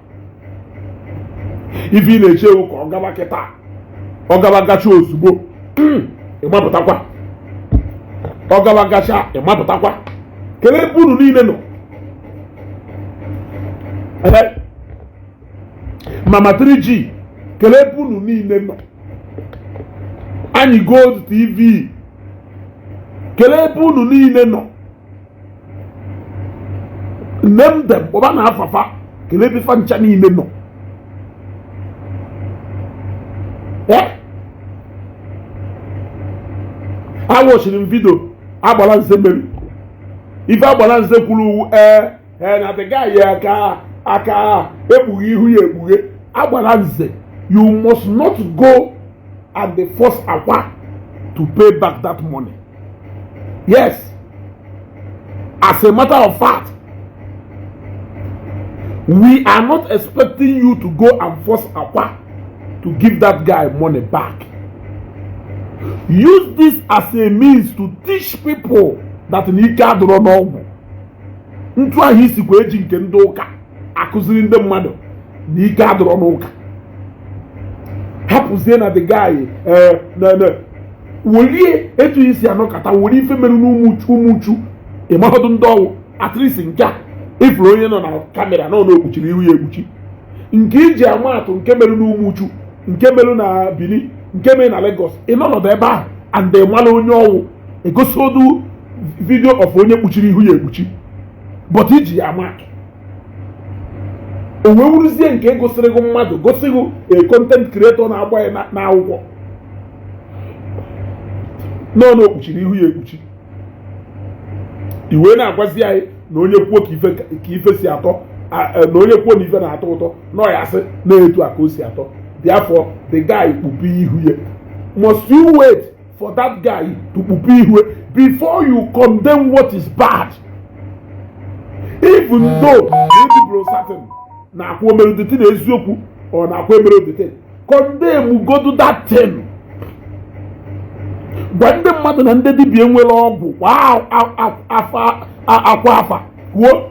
Ife ị na-eche ewu ka ọ gaba kịta, ọ gaba gacha ozugbo, ịmapụtakwa. Ọ gaba gacha, ịmapụtakwa. Kelee ebe unu niile nọ. Ee, Mama 3G, kelee ebe unu niile nọ. Anyị Gold TV, kelee ebe unu niile nọ. Name them, kpọba na afafa. Kelee ebe fa ncha niile nọ. Ee, awọchiri m video Agbara Nze mere ife. Agbara Nze kwuru, ee ee, na the guy aka aka ekpughe ihu ya ekpughe. Agbara Nze, you must not go and the force Akwa to pay back that money. Yes, as a matter of fact, we are not expecting you to go and force Akwa to give that guy money back. Use this as a means to teach people that na ike adịrọ n'ọgwụ. Ntu ahụ isikwa eji nke ndị ụka akụziri ndị mmadụ na ike adịrọ n'ụka, hapụzie na the guy na na welie etu isi anọkọta were ife mere n'ụmụchu ịmahọdụ ndị ọwụ. At least nke a ifuru onye nọ na camera nọ na okpuchiri ihu ya ekpuchi, nke iji ama atụ, nke mere n'Ụmụchu, nke mere na Benin, nke mere na Lagos, ị nọnọdụ ebe ahụ and ịmara onye ọwụ, egosi odu video of onye kpuchiri ihu ya ekpuchi, but iji ya ama atụ, o wee wuruzie nke gosiri gị mmadụ, gosi gị a content creator na-agba ya n'akwụkwọ nọ na okpuchiri ihu ya ekpuchi, i wee na-agwazi anyị na onye kwuo ka ife si atọ, na onye kwuo na ife na-atọ ụtọ nọ ya sị na-etu a ka o si atọ. Therefore the guy kpupe ihu ya. Must you wait for that guy to kpupe ihu ya before you condemn what is bad? Even though na ịdịbro certain na akwa omere the thing eziokwu, ọ na akwa emere the thing, condemn godu that thing. Gwa ndị mmadụ na ndị dibịa enwere ọgwụ kwa afa akwa afa kwuo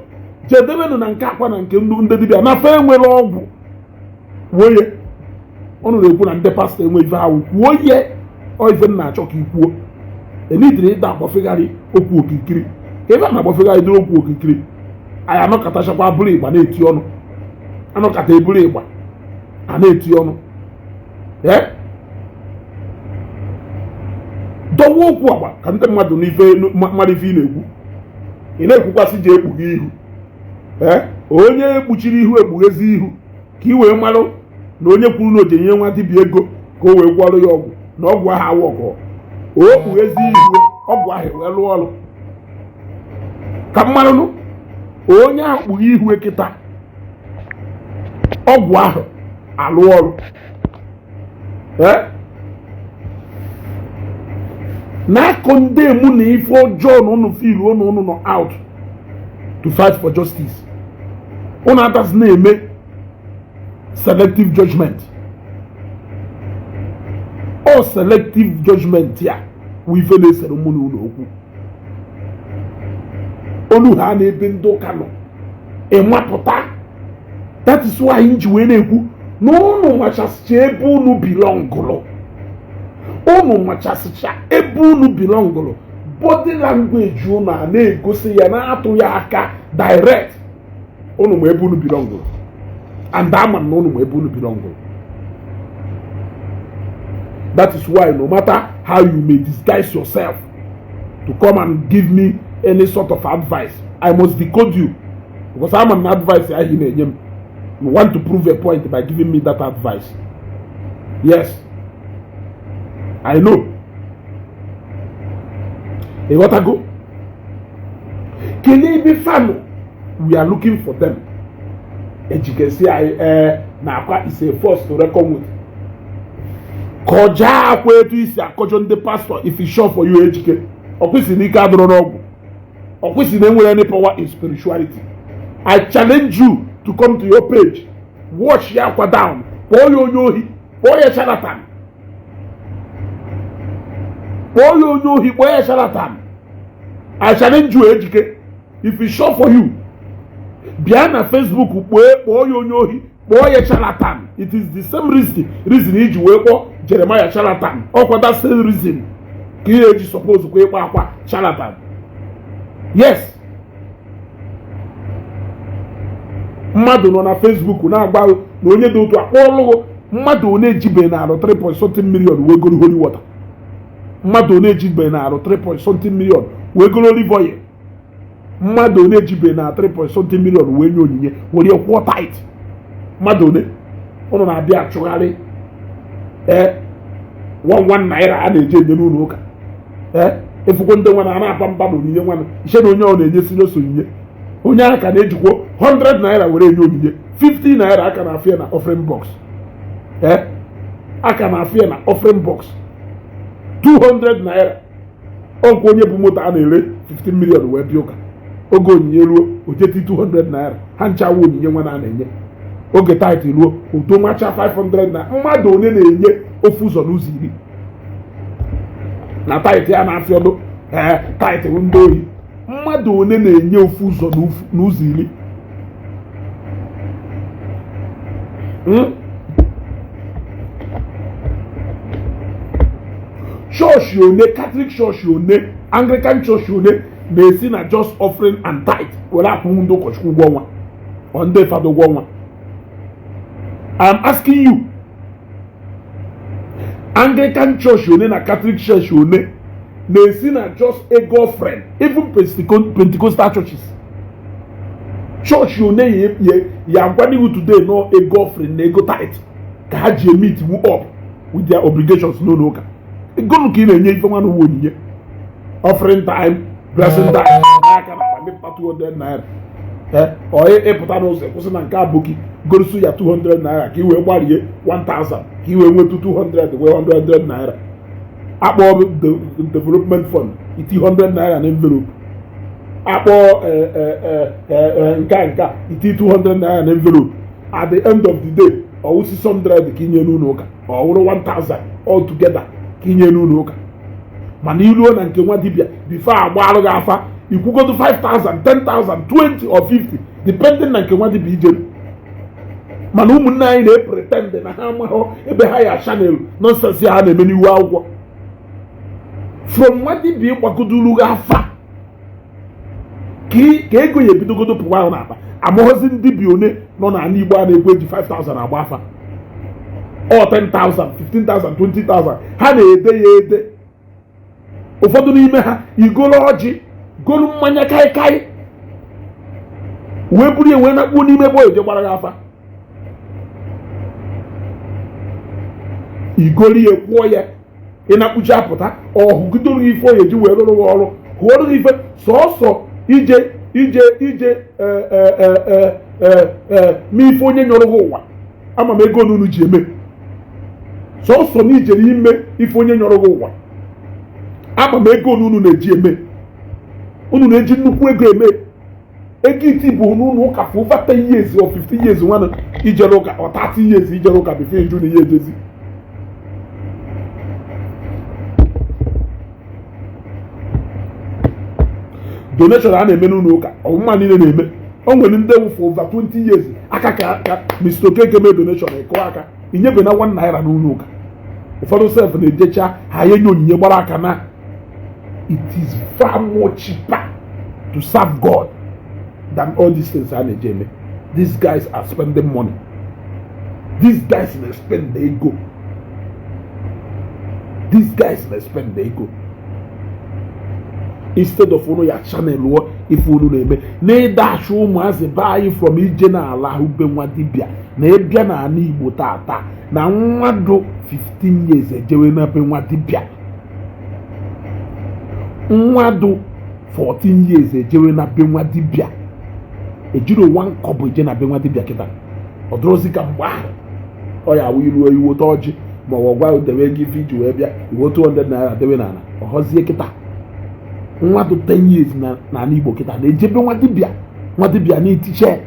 jedebenụ na nke akwa na nke ndị dibịa na fa enwere ọgwụ. Kwuo ye ọnụ na-ekwu na ndị pastor enwe ife ahụ. Kwuo ye ọ ife m na-achọ ka ị kwuo. Enidiri ịda agbafegharị okwu okirikiri ka ebe a na-agbafegharị dịrị okwu okirikiri. Anyị anọkọtachakwa bụrụ ịgba na-eti ọnụ, anọkọta eburu ịgba a na-eti ọnụ. Ee, dọwa okwu agba ka ndị mmadụ n'ife mmadụ ife ị na-ekwu. Ị na-ekwukwasị ji ekpughe ihu. Ee, onye ekpuchiri ihu ekpughezi ihu ka ị wee marụ na onye kwuru na ojenye nwa dibịa ego ka o wee gwọrọ ya ọgwụ na ọgwụ ahụ awụ ọgụ, o kpughezi ihu, ọgwụ ahụ wee lụọ ọrụ. Ka mmarụnụ onye ahụ kpughe ihu kịta, ọgwụ ahụ alụ ọrụ. Ee, na-akọ ndị emu na ife ọjọọ na ụnụ feel ụnụ ụnụ nọ out to fight for justice. Ụnụ adazi na-eme selective judgment. Ọ selective judgment ya wụ ife na-esere mụ na ụlọ okwu olu ha n'ebe ndị ụka nọ ịmapụta. That is why m ji wee na-ekwu na ụnụ machasịcha ebe unu belongụlụ, unu machasịcha ebe unu belongụlụ. Body language unu a na-egosi ya na-atụ ya aka direct. Unu ma ebe unu belongụlụ, and ama m na unu ma ebe unu belongụlụ. That is why no matter how you may disguise yourself to come and give me any sort of advice, I must decode you, because I'm an advice ahụ ị na-enye m. You want to prove a point by giving me that advice. Yes, I know. Ịghọtago? Kelee ebe fanụ, we are looking for them. Ejikesi anyị ee na Akwa is a force to reckon with. Kọjaa Akwa etu isi akọjọ ndị pastọ. If it's sure for you, Ejike, ọkwụsị na ike adịrọ n'ọgwụ, ọkwụsị na enwere any power in spirituality. I challenge you to come to your page, watch ya Akwa down, kpọọ ya onye ohi, kpọọ ya charlatan, kpọọ ya onye ohi, kpọọ ya charlatan. I challenge you, Ejike, if it's sure for you, bịa na Facebook kpọọ kpọọ ya onye ohi, kpọọ ya charlatan. It is the same reason iji wee kpọọ Jeremiah charlatan. Ọkwa that same reason ka ihe eji suppose kwa ịkpọ Akwa charlatan. Yes, mmadụ nọ na Facebook na-agba na onye dị otu akpọọlụgụ mmadụ one ejibe na arụ 3 point something million wee goro holy water, mmadụ one ejibe na arụ 3 point something million wee goro olive oil, mmadụ one ejibe na 3 point something million wee nye onyinye were kwụọ tithe. Mmadụ one ụnụ na-abịa achụgharị ee 1 naira a na-eji enye n'ụlọ ụka. Ee, efukwo ndị nwa na na-aba mba na onyinye nwa iche na onye ọ na-enye serious onyinye, onye aka na-ejikwa 100 naira were enye onyinye, 50 naira aka na-afịa na offering box, ee, aka na-afịa na offering box, 200 naira. Ọnkwa onye bụ moto a na-ere 15 million wee bịa ụka, oge onyinye ruo ojeti 200 naira ha nchawa onyinye nwa na na-enye. Oge tithe ruo udo macha 500 na mmadụ onye na-enye ofu ụzọ n'ụzọ iri na tithe ya na-afịa ọdụ. Ee, tithe ndị ohi. Mmadụ one na-enye ofu ụzọ n'ụzọ iri? Chọọchị one, Catholic chọọchị one, Anglican chọọchị one na-esi na just offering and tithe were akwụnwu ndị ụkọchukwu ụgwọ ọnwa ọ ndị fada ụgwọ ọnwa? I'm asking you, Anglican church one na Catholic church one na-esi na just ego offering, even Pentecostal churches, church one ya agwadighị today no ego offering na ego tithe ka ha ji meet up with their obligations n'ụlọ ụka? Ego ka ị na-enye ife nwa n'uwe onyinye, offering time, blessing time, aka na akpa mịpụta 200 naira, ọ ịpụta n'ụzọ kwụsị na nke abụghị gorosu ya 200 naira ka ị wee gbarie 1000 ka ị wee nweta 200 wee 100 naira. Akpọ development fund, iti 100 naira na envelope. Akpọ nka nka, iti 200 naira na envelope. At the end of the day, ọwụ 600 ka inye n'ụlọ ụka, ọ wụrụ 1000 all together ka inye n'ụlọ ụka. Mana iruo na nke nwa dibịa, before agba gị afa, ikwugodo 5000, 10,000, 20 or 50, depending na nke nwa dibịa ijere. Mana ụmụnne anyị na-epretend na ha amaghọ ebe ha ya channel nonsense ha na-eme n'iwu akwụkwọ from nwa dibịa ịgbagoduru gị afa ka ego ya ebidogodo pụwa ahụ n'akpa. Amaghọzi ndị bi one nọ n'ala Igbo a na-ekwu eji 5000 agba afa, ọ 10,000, 15,000, 20,000 ha na-ede ya ede. Ụfọdụ n'ime ha igolo ọjị, golu mmanya kaikai wee buru ya wee nakpuo n'ime ebe oje gbara ya afa, igolu ya kwụọ ya, ị na-akpụchi apụta ọhụgidoro ife oye ji wee rụrụ ọrụ hụọrụ gị ife sọọsọ ije ije ije mee ife onye nyọrọ gị ụwa. Ama m ego n'unu ji eme sọọsọ na ijere ime ife onye nyọrọ gị ụwa. Ama m ego n'unu na-eji eme, unu na-eji nnukwu ego eme ego iti bụ n'ụlọ ụka for over 10 years or 15 years nwanne ijere ụka, or 30 years ijere ụka before iju na ihe ejezi. Donation a na-eme n'ụlọ ụka ọmụma niile na-eme, o nwere ndị ewu for over 20 years aka ka Mr. Okeke mee donation ịkụ aka inyebe na 1 naira n'ụlọ ụka. Ụfọdụ sef na-ejecha ha enye onyinye gbara aka na it is far more cheaper to serve God than all these things a na-eje eme. These guys are spending money. These guys na-spend ego. These guys na-spend ego instead of unu ya channel ife unu na-eme na ịdachi ụmụazị be anyị from ije n'ala ahụ be nwa dibịa na ịbịa n'ala Igbo tata na nwadụ 15 years ejewe na be nwa dibịa, nwadụ 14 years ejewe na be nwa dibịa, ejiri one kọbọ eje na be nwa dibịa. Kịta ọ dụrụzi ka mgbe ahụ ọ ya awụ iruo iwote ọjị ma ọ gwa dewe ego ife iji wee bịa, iwo 200 naira dewe n'ala ọ họzie. Kịta nwadụ 10 years na n'ala Igbo kịta na-ejebe nwa dibịa, nwa dibịa na-etiche.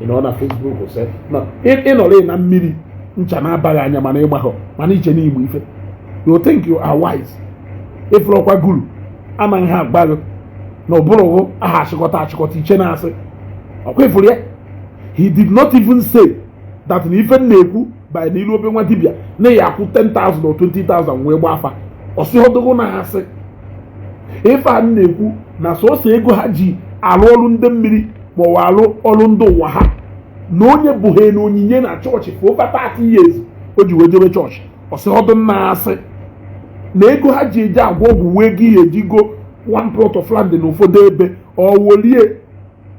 Ị nọ na Facebook sị na ịnọrọ na mmiri ncha na-abaghị anya, mana ịgbahọ mana iche na igbo ife. You think you are wise. Ịfụrọkwa guru anaghị ha agba gị na ụbụrụ aha achịkọta achịkọta iche na-asị ọkwa ịfụrụ ya. He did not even say that na ife m na-ekwu by na ilu obe nwa dibịa na ya akwụ 10,000 or 20,000 wee gba afa. Ọsịghọdogo na asị ife a m na-ekwu na sọsọ ego ha ji alụ ọrụ ndị mmiri ma ọ bụ alụ ọrụ ndị ụwa ha na onye bụ ha na onyinye na chọọchị for over 30 years o ji wee jebe chọọchị. Ọsịghọdụ na asị na ego ha ji eje agwọ ọgwụ wee ego ihe eji go one plot of land na ụfọdụ ebe ọ wolie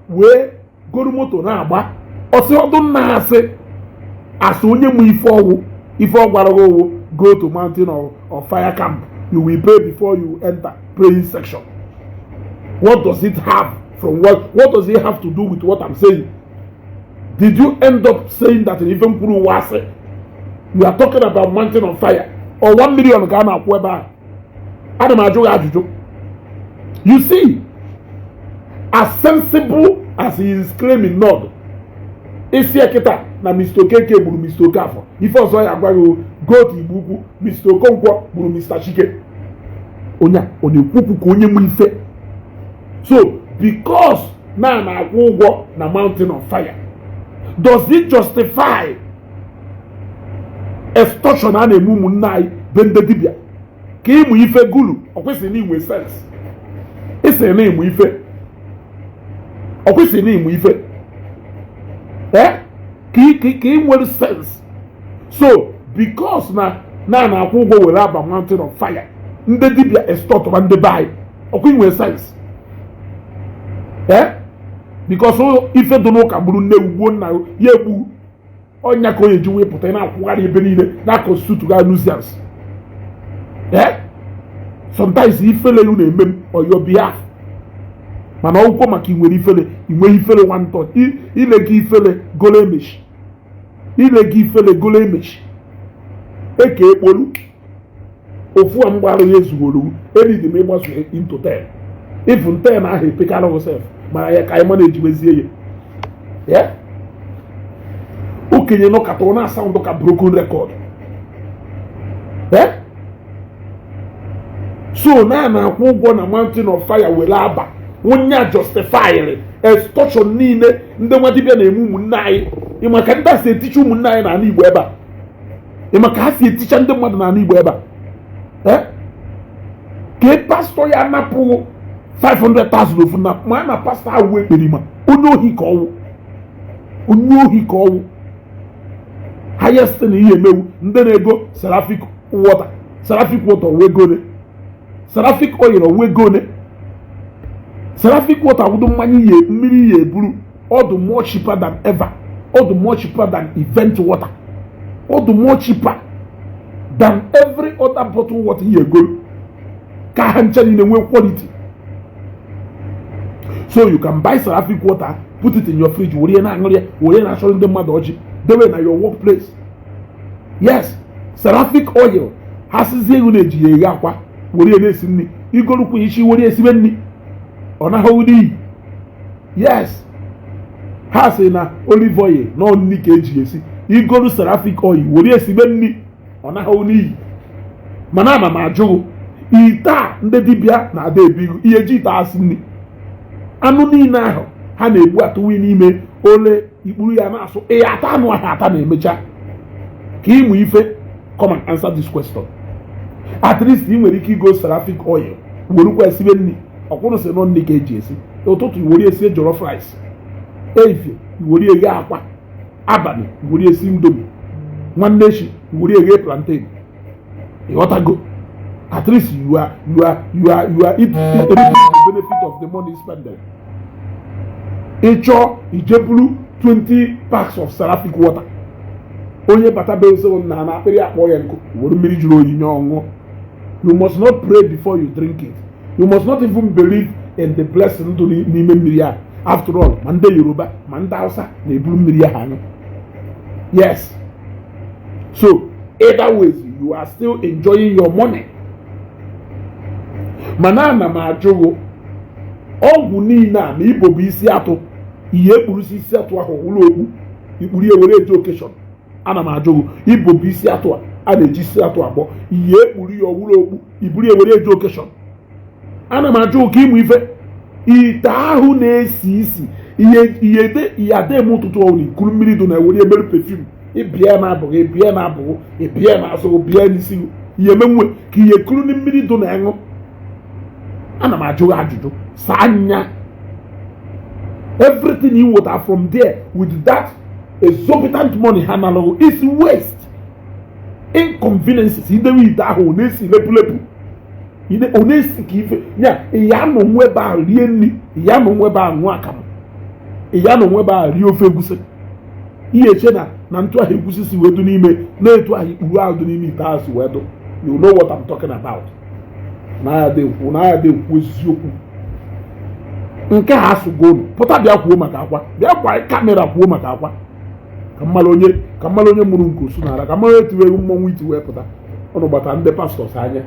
wee goro moto na-agba. Ọsịghọdụ na asị asị onye mụ ife ọgwụ ife ọ gwara gị owo go to Mountain of Fire camp, you will pay before you enter praying section. What does it have from what does it have to do with what I'm saying? Did you end up saying that in ife mkwuru ụwa asị? You are talking about Mountain of Fire or 1 million ka a na-akwụ ebe ahụ. Ana m ajụ gị ajụjụ. You see, as sensible as he is claiming not isi kịta na Mr. Okeke gburu Mr. Okafọ, ife ọzọ ya agwa gị, go to Igbo Ukwu, Mr. Okonkwo gburu Mr. Chike. Onye a ọ na-ekwu okwu ka onye mụ ife. So because na na-akwụ ụgwọ na Mountain of Fire, does it justify extortion a na-eme ụmụnne anyị be ndị dibịa? Ka ịmụ ife gulu, ọ kwesịrị na inwe sense. Ịsị na ịmụ ife, ọ kwesịrị na ịmụ ife ee ka ị nwere sense. So because na na-akwụ ụgwọ were aba Mountain of Fire, ndị dibịa extortba ndị be anyị, ọkwa inwe sense ee because ife dị n'ụka gburu nne gbuo nna ya egbu ọnya ka o eji wee pụta na-akwụgharị ebe niile na constitute ga nuisance. Ee, sometimes ifele yu na-eme m on your behalf, mana ọgwụkwọ maka inwere ifele inwe ifele one touch ile gị ifele golo emechi ile gị ifele golo emechi eke ekpolu ofu a mgbarụ ya ezughoro eridi m ịgbaso into 10 even 10 ahụ epekarị sef mara ya ka anyị ma na-ejiwezie ya ya okenye nọkata ọ na-asound ka broken record. Eh? So na na-akwụ ụgwọ na Mountain of Fire were aba onye a justifyịrị extortion niile ndị nwa dibịa na-eme ụmụnne anyị. Ịmaka ndị a si eticha ụmụnne anyị n'ala Igbo ebe a, ịmaka ha si eticha ndị mmadụ n'ala Igbo ebe a. Eh? Ka pastọ ya napụghị 500,000 ofu na ma na pastọ ahụ ekperima, onye ohi ka ọwụ, onye ohi ka ọwụ. Highest na ihe emewu ndị na-ego seraphic water, seraphic water wee gone, seraphic oil wee gone, seraphic water wụdo mmanya ihe mmiri ihe eburu ọdụ more cheaper than ever, ọdụ more cheaper than event water, ọdụ more cheaper than every other bottle water ihe egoro ka ha ncha niile nwee quality. So you can buy seraphic water, put it in your fridge, were na-aṅụrị ya, were na-achọrọ ndị mmadụ ọjị, dewe na your workplace. Yes, seraphic oil ha sizie ego na-eji ya eghe akwa, were ya na-esi nri, igorukwu isi were ya esibe nri, ọ naghị n'iyi. Yes, ha sị na olive oil na nri ka eji esi. Igoru seraphic oil were ya esibe nri, ọ naghị n'iyi. Mana ama m ajụghị ite a ndị dibịa na-ada ebigo ihe ji ite asị nri anụ niile ahụ ha na-egbu atụwi n'ime ole ikpuru ya na-asụ ịya ata anụ ahụ ata na-emecha ka ịmụ ife. Come and answer this question. At least ị nwere ike igo seraphic oil werukwa esibe nri. Ọkwụrụ sị nọ nri ka eji esi. Ụtụtụ iwere esie jollof rice, efie iwere eghe akwa, abalị iwere esi Indomie, nwanne echi iwere eghe plantain. Ịghọtago? At least you are reaping the benefit of the money spended. Ị chọọ ijeburu 20 packs of seraphic water, onye bata be nsọ na na akpịrị akpọ ya nkụ, were mmiri jụrụ oyi nye ọṅụṅụ. You must not pray before you drink it. You must not even believe in the blessing dị n'ime mmiri a. After all, ma ndị Yoruba ma ndị Hausa na-eburu mmiri ahụ aṅụ. Yes, so either ways you are still enjoying your money. Mana ana m ajụghụ, ọgwụ niile a ma ibo bụ isi atụ, ihe ekpurusi isi atụ ahụ wụrụ okpu ikpuru ya were eje occasion. Ana m ajụghụ, ibo bụ isi atụ a a na-eji isi atụ agbọ, ihe ekpuru ya ọwụrụ okpu iburu ya were eje occasion. Ana m ajụ ka ịmụ ife ite ahụ na-esi isi ihe ihe ihe ada eme ụtụtụ ọbụla ikuru mmiri dị na ewere emere perfume, ịbịa na abụghị ịbịa na abụghị ịbịa na asụghị bịa n'isi ihe emenwe ka ihe kuru na mmiri dị na aṅụ. Ana m ajụ ajụjụ saa anya. Everything you water from there with that exorbitant money ha nalụghị is waste, inconveniences. Idewe ite ahụ ọ na-esi lepulepu, ọ na-esi ka ife ya. Ya nọ nwa ebe ahụ rie nri, ya nọ nwa ebe ahụ ṅụọ akamụ, ya nọ nwa ebe ahụ rie ofe egusi. Ihe eche na na ntụ ahụ egusi si wee dụ n'ime na-etu ahụ ikpuru ahụ dị n'ime ite ahụ si wee dụ. You know what I'm talking about. Na ya dị ekwu, na ya dị ekwu eziokwu. Nke a asụgo unu pụta bịa kwuo maka akwa, bịa kwa camera kwuo maka akwa, ka mmalụ onye, ka mmalụ onye mụrụ nke osu n'ara, ka mmalụ etiwe egwu mmọnwụ iti wee pụta. Ụnụ gbata ndị pastors anya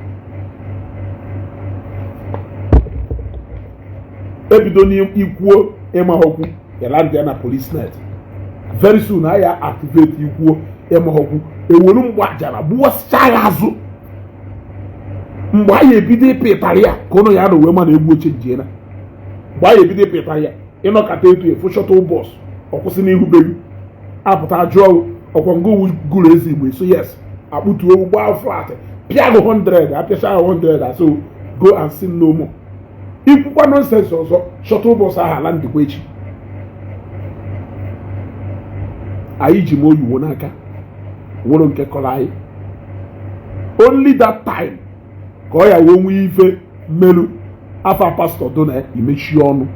ebido n'ikwuo ịmaghọkwu ya land ya na police net. Very soon a ya activate ikwuo ịmaghọkwu, ewelu mgbe ajara gbuwasịcha ya azụ. Mgbe anyị ebido ịpị ịtarị ya ka ụnụ ya na uwe ma na egwu oche njiena. Mgbe anyị ebido ịpị ịtarị ya, ịnọkọta etu efu shuttle bus ọkwụsị n'ihu beghị apụta jụọ ọkwa ngo gụrụ ezi Igbo so yes, akpụtuo gbaa flat pịa gụ 100, apịacha ahụ 100, asị go and sin no more. Ikwukwa nonsense ọzọ, shuttle bus ahụ ala ndịkwa echi. Anyị ji m oyiwo n'aka nwere nke kọrọ anyị. Only that time ka ọ ya wee nwee ife mmelu afa pastọ do na imechi ọnụ,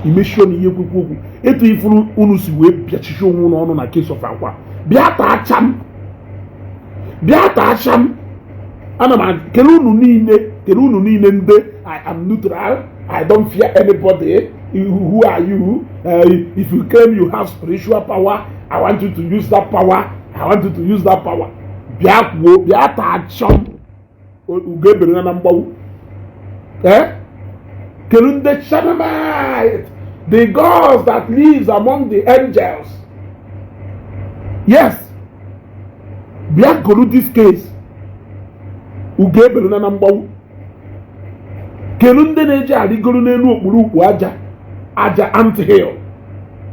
imechi ọnụ ihe kwekwu okwu etu ifuru unu si wee bịachichi onwe unu ọnụ na case of akwa. Bịa taa cham, bịa taa cham. Ana m kele unu niile, kele unu niile ndị I am neutral, I don't fear anybody. Who are you? If you claim you have spiritual power, I want you to use that power. I want you to use that power. Bịa kwuo, bịa taa chọm, ugo ebere na mgbawu. Eh, kelu ndị Shanamite, the gods that lives among the angels. Yes, bịa goro this case, ugo ebere na mgbawu. Kelu ndị na-eji arịgoro n'elu okpuru ukpu aja aja anthill,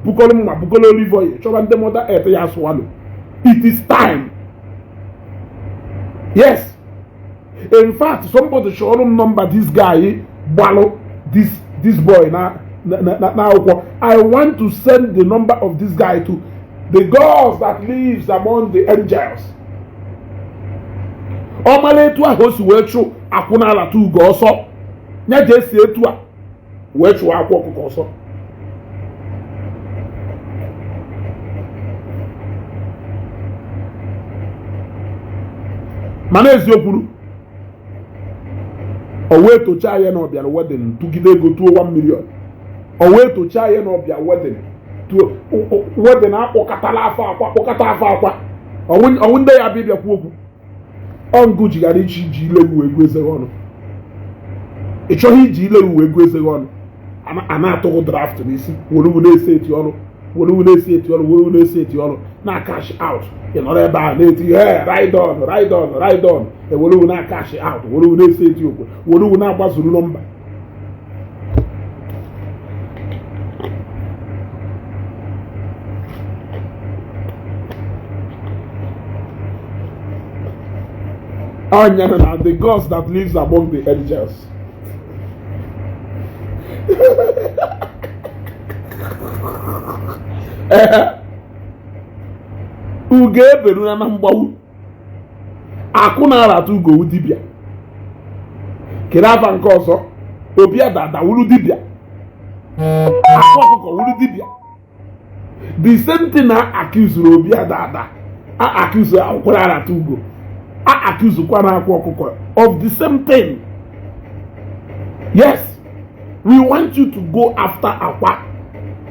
bukọrọ mma, bukọrọ olive oil, chọba ndị mother earth ya swallow. It is time. Yes, in fact, somebody chọrọ m number this guy gbalụ this boy na na akwụkwọ. I want to send the number of this guy to the gods that lives among the angels. Ọ mara etu ahụ o si wee chụ akwụna alata ugo ọsọ, ya ji esi etu a wee chụọ akwa ọkụkọ ọsọ. Mana eziokwu, o wee tochaa ya na ọbịara wedding tụgide ego tuo 1 million. O wee tochaa ya na ọbịa wedding tuo wedding, akpọkọtala afọ akwa, kpọkọta afọ akwa. Ọnwụ ndị ya bịa bịakwu okwu ọngụ jighara ichi iji ile wee gụọ eze ọnụ. Ị chọghị iji ile wee gụọ eze ọnụ, a na-atụghị draft n'isi, were wu na-esi eti ọrụ, were wu na-esi eti ọrụ, were wu na-esi eti ọrụ na cash out. Ị nọrọ ebe a na-eti, "Hey, ride on, ride on, ride on." Ewere wu na cash out, were wu na-esi eti okwe, were wu na-agbazuru nọmba. Ọnya na the gods that lives among the angels. Ugo eberuna na mgbawu. Akụ na-arata ugo dibịa. Kedu afa nke ọzọ? Obi Adada wuru dibịa. Akwa ọkụkọ wuru dibịa. The same thing na accuse Obi Adada, a accuse Akụ na-arata ugo, a accuse kwa na akwa ọkụkọ of the same thing. Yes, we want you to go after Akwa.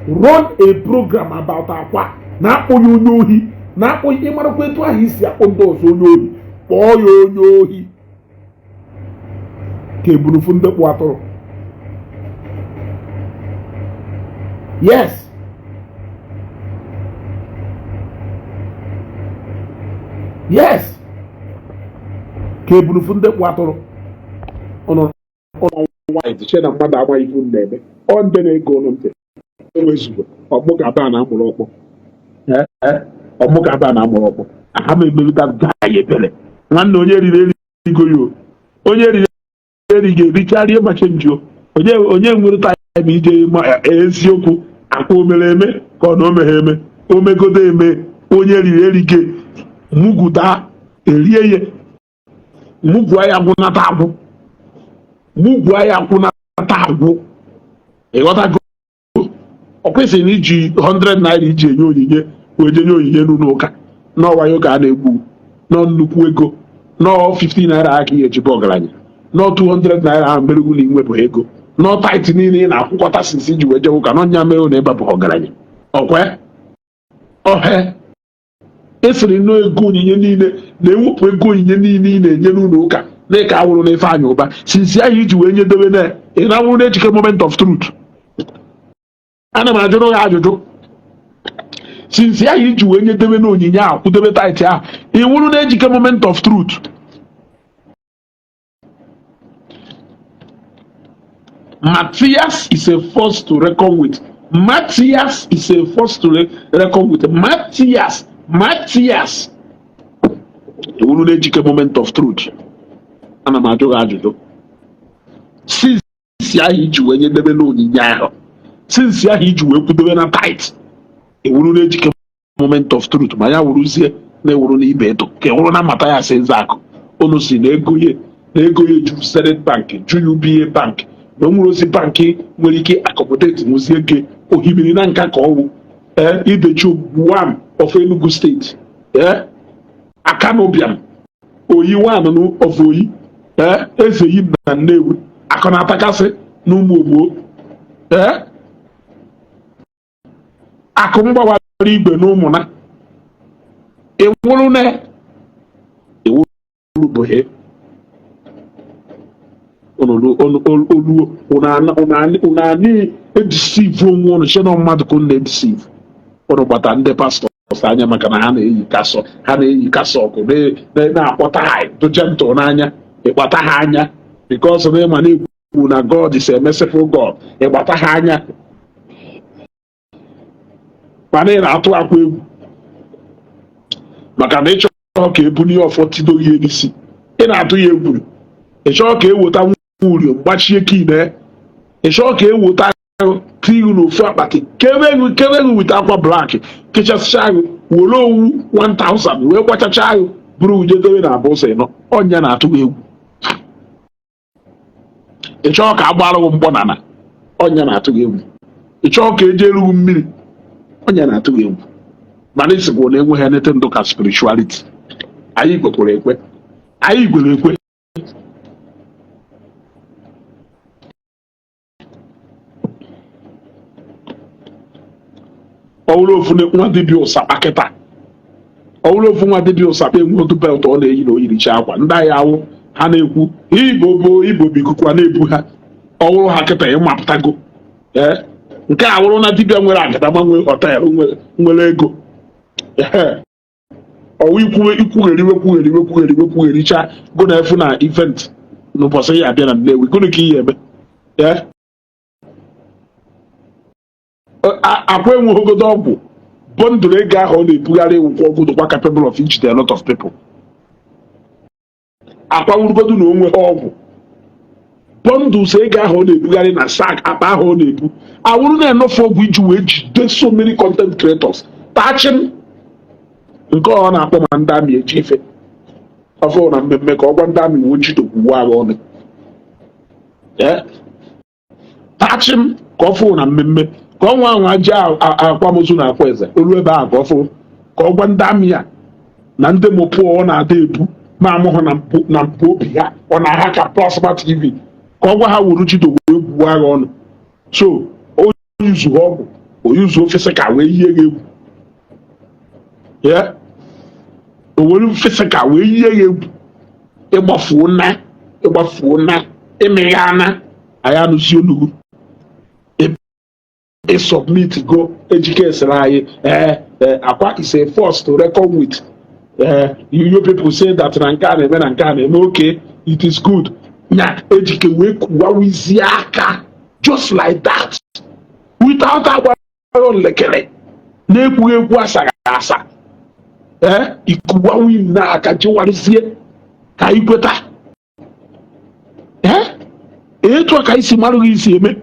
Run a program about Akwa. Na-akpọ ya onye ohi, na-akpọ ịmarakwa etu ahụ isi akpọ ndị ọzọ onye ohi, kpọọ ya onye ohi ka eburufu ndị kpụ atụrụ. Yes, yes, ka eburufu ndị kpụ atụrụ. Ụnụ nwaanyị che na mmadụ amaghị ife na-eme. Ọ ndị na-ege ụnụ ntị enwezuru ọmụgaba na amụrụ ọkpọ, ọmụgaba na amụrụ ọkpọ. Aha m emerụta gaa ebere nwanne. Onye riri erigo ya, onye riri eri ga-ericha rie ma change o. Onye onye nwere time ije ma eziokwu akwa o mere eme ka ọ na o meghe eme, omegodo eme. Onye riri erige, mugwu daa erie ya, mugwu ya gwụnata agwụ, mugwu ya gwụnata agwụ. Ịghọtago? Ọ kwesịrị na iji 100 naira iji enye onyinye wee jenye onyinye n'ụlọ ụka n'ọwa ya, ụka a na-egbu nọ nnukwu ego nọ 50 naira aka ihe ejibe ọgaranya nọ 200 naira ahụ merugwu na inwepụ ego nọ tithe niile ị na-akwụkọta since iji wee jee ụka n'ọnya mere na ịbapụ ọgaranya. Ọkwe ọhe esiri nnọọ ego onyinye niile na-ewepụ ego onyinye niile ị na-enye n'ụlọ ụka na ịka awụrụ na Ifeanyị Ụba since ahụ iji wee nyedebe na ị na-awụrụ na Ejike moment of truth. Ana m ajụrụ ya ajụjụ, since ahụ iji wee nyedebe na onyinye ahụ, kwudebe tithe ahụ, ị wụrụ na Ejike moment of truth? Matthias is a force to reckon with. Matthias is a force to reckon with. Matthias, Matthias. Ewuru na-ejike moment of truth. Ana m ajụ gị ajụjụ. Since ahụ iji wee nyedebe n'onyinye ahụ, since ahụ iji wee kwudebe na tithe, ewuru na-ejike moment of truth. Ma ya wụrụzie na-ewuru na ibe eto ka ewuru na Mathias Ezeakụ unu si na ego ye na ego ya ju Zenith Bank, ju UBA Bank, na onwere ozi bank nwere ike accommodate nwuzie ego ohimiri na nka ka ọwụ. Ee, Idechi one of Enugu State, ee, Akanobiam oyi one of oyi, ee, eze yi na Nnewi, akụ na-atakasị na ụmụ ogbuo, ee, akụ mgbawara igwe na ụmụna ewuru na ewuru bụ he oluo unu e-deceive onwe unu che na mmadụ ka unu na-e-deceive. Unu gbata ndị pastors anya maka na ha na-eyi cassock, ha na-eyi cassock na-akpọta ha dị gentle n'anya. Ịkpata ha anya because na ịma na-ekwu na God is a merciful God. Ịgbata ha anya mana ị na-atụ akwa egwu maka na ịchọrọ ka ebulie ọfọ tido ya n'isi. Ị na-atụ ya egwu, ị chọrọ ka eweta nwa uriom gbachie kine, ị chọrọ ka eweta tigu n'ofu akpati kebe kebe wite akwa black kechasịcha agụ, were owu 1000 wee gbachacha agụ buru uje dobe na abụ ụzọ ịnọ. Ọnya na-atụ gị egwu. Ị chọrọ ka a gbara gị mgbọ nana. Ọnya na-atụ gị egwu. Ị chọrọ ka eje erughu mmiri. Ọnya na-atụ gị egwu. Mana isikwa na enweghị anything ndụ ka spirituality. Anyị kwekwara ekwe, anyị kwere ekwe. Ọwụrụ ofu nwa dibịa ụsakpa kịta, ọwụrụ ofu nwa dibịa ụsakpa enwe otu belt ọ na-eyi na oyiricha akwa ndị agha awụ ha na-ekwu igbo bụ igbo bụ ikuku a na-ebu ha. Ọwụrụ ha kịta ịmapụtago. Ee, nke a wụrụ na dibịa nwere agadama, nwere hotel, nwere ego. Ee, ọwụ ikwuwe ikwugheriwe kwugheriwe kwugheriwe kwughericha go na efu na event n'ụbọchị ya abịa na Nnewi. Gịnị ka ihe eme? Ee, akwa enweghịgodo ọgwụ bundle ego ahụ ọ na-ebugharị ụkwụ ọgwụ dịkwa capable of ijide a lot of people. Akwa wurugodo na onwe ha ọgwụ bundles ego ahụ ọ na-ebugharị na sack akpa ahụ ọ na-ebu awụrụ na enough ọgwụ iji wee jide so many content creators tachin nke ọ na-akpọ ma ndị amị eji ife. Ọ fụ na mmemme ka ọ gwa ndị army wuo jido kwuwa agha ọnụ. Ee, tachim ka ọ fụ na mmemme ka ọ nwa anwa jee akwamozu na akwa eze olu ebe ahụ ka ọ fụ ka ọ gwa ndị army a na ndị mopol ọ na-ada ebu ma amụghị na mpụ obi ha ọ na-aha ka plasma TV ka ọ gwa ha wuru jido wee gwuo agha ọnụ. So o yuzu ọgwụ, o yuzuo physical wee yie gị egwu ya, o were physical wee yie gị egwu. Ịgbafuo na ịgbafuo na ịmịgha na anyị anụzi onugbu ị submit go. Ejike sịrị anyị ee, Akwa is a force to reckon with. Ee, you people say that na nke a na-eme na nke a na-eme. Okay, it is good. Nya Ejike wee kuwawizie aka just like that without agbara nlekere na-ekwughị ekwu asaghị asa. Ee, ikuwawi na aka jiwarịzie ka anyị kweta. Ee, etu a ka anyị si marụ gị isi eme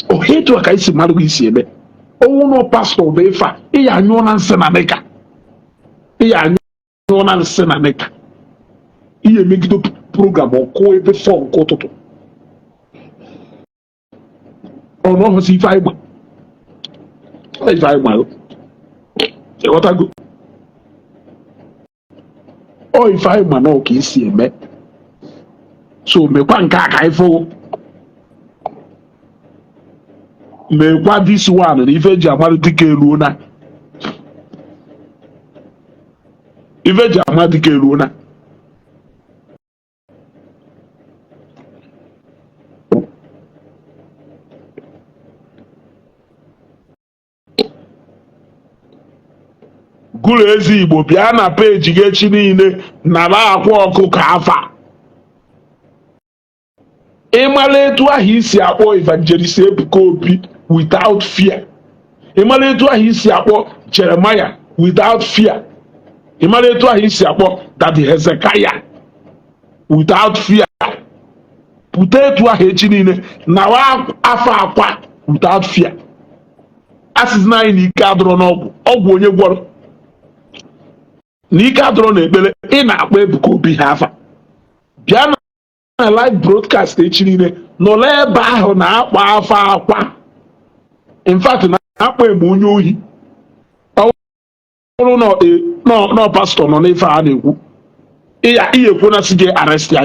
ohe, etu a ka anyị si marụ gị isi eme ọnwụ nọ pastọ bụ ife a ị ya anyụọ na nsị na nịka, ị ya anyụọ na nsị na nịka, ị ya emegide program ọkụ ebe 4 nke ụtụtụ ọnụ ọhụsị ife anyị gba ife anyị gbalụ. Ịghọtago? Ọ ife anyị ma na ọ ka esi eme. So mekwa nke a ka anyị fụ, mekwa this one na ife eji amalụ dike eruo na ife eji ama dike eruo na gụrụ ezi Igbo bịa na peji gị echi niile nara akwa ọkụkọ afa. Ịmara etu ahụ isi akpọ Evangelist Ebuka Obi without fear, ịmara etu ahụ isi akpọ Jeremiah without fear, ịmara etu ahụ isi akpọ Daddy Hezekiah without fear, pụta etu ahụ echi niile nawa afa akwa without fear. Asịzina anyị na ike adọrọ n'ọgwụ, ọgwụ onye gwọrọ, na ike adọrọ n'ekpere. Ị na-akpọ Ebuka Obi ha afa, bịa na live broadcast echi niile nọrọ ebe ahụ na-akpọ afa akwa. In fact, na-akpọ egbe onye ohi. Ọ bụrụ na pastọ nọ n'ife a na-ekwu ihe ekwu na sị gị arrest ya,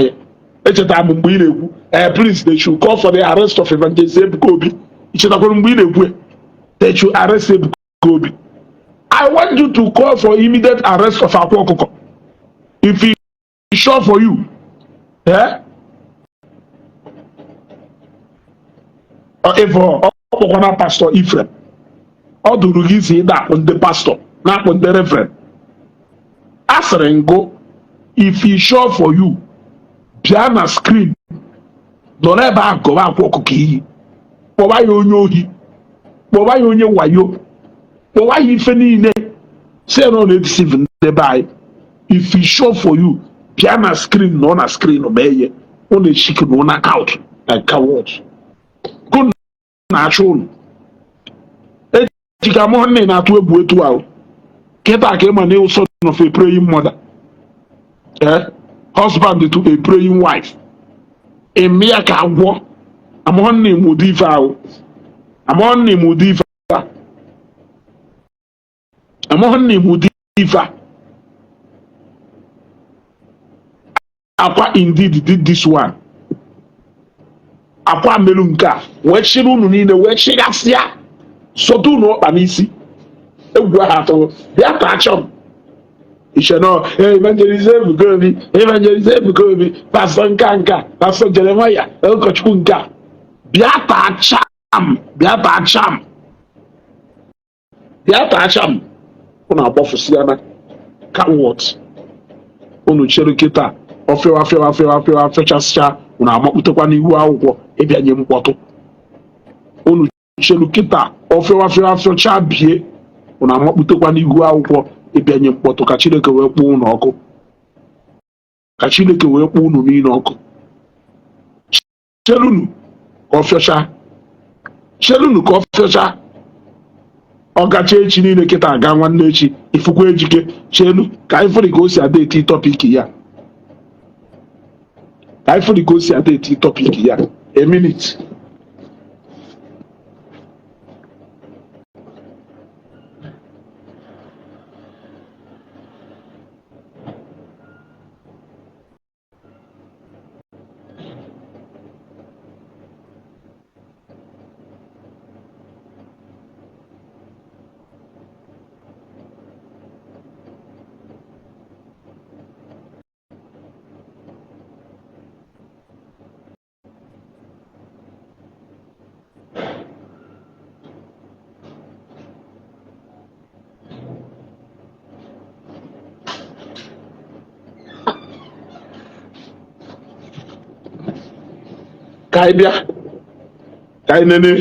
echeta m mgbe ị na-ekwu ee, please, they should call for the arrest of Evangelist Ebuka Obi. Ichetakwara mgbe ị na-ekwu they should arrest Ebuka Obi? I want you to call for immediate arrest of Akwa Ọkụkọ if he sure for you. Eh? If ọ kpọkwana pastọ Ifrem, ọ dụrụ gị isi ịda akpụ ndị pastọ na-akpụ ndị reverend. A sịrị ngụ, if he sure for you, bịa na screen nọrọ ebe a gọba akwa ọkụkọ iyi, kpọba ya onye ohi, kpọba ya onye wayo, kpọba ya ife niile, si na ọ na-edeceive ndị be anyị. If he sure for you, bịa na screen, nọ na screen mee ihe ọ na-eshiki na ụna out like cowards. Gụ na-achụ ụnụ ejika mụ nne na-atụ egwu etu ahụ kịta ka ịma na son of a praying mother, eh, husband to a praying wife, eme ya ka agwọ. Amụọ nne m ụdị ife ahụ, amụọ nne m ụdị ife a, amụọ nne m ụdị ife a. Akwa indeed did this one. Akwa melu nke a wee chịrị unu niile wee chịgasịa sotu unu ọkpa n'isi egwu ahụ atụrụ bịa taa chọm iche nọ Evangelist Ebuka Obi, Evangelist Ebuka Obi, pastọ nka nka, pastọ Jeremaya, ụkọchukwu nke a, bịa taa cham, bịa taa cham, bịa taa cham. Unu agbafụsịa na coward. Unu chere kịta ọ fịawa fịawa fịawa fịawa fịachasịcha, unu amakputekwa n'ihu akwụkwọ ịbịa nye mkpọtụ. Unu chere kịta ọ fịawa fịawa fịọcha bie, unu amakputekwa n'ihu akwụkwọ ịbịa nye mkpọtụ. Ka Chineke wee kpọọ unu ọkụ, ka Chineke wee kpọọ unu niile ọkụ. Chelunu ka ọ fịọcha, chelunu ka ọ fịọcha. Ọ gacha echi niile kịta aga nwanne echi ifukwa Ejike. Chelu ka anyị fụrụ ka o si ada eti topic ya, ka anyị fụrụ ka o si ada eti topic ya. A minute. Ka anyị bịa ka anyị nene,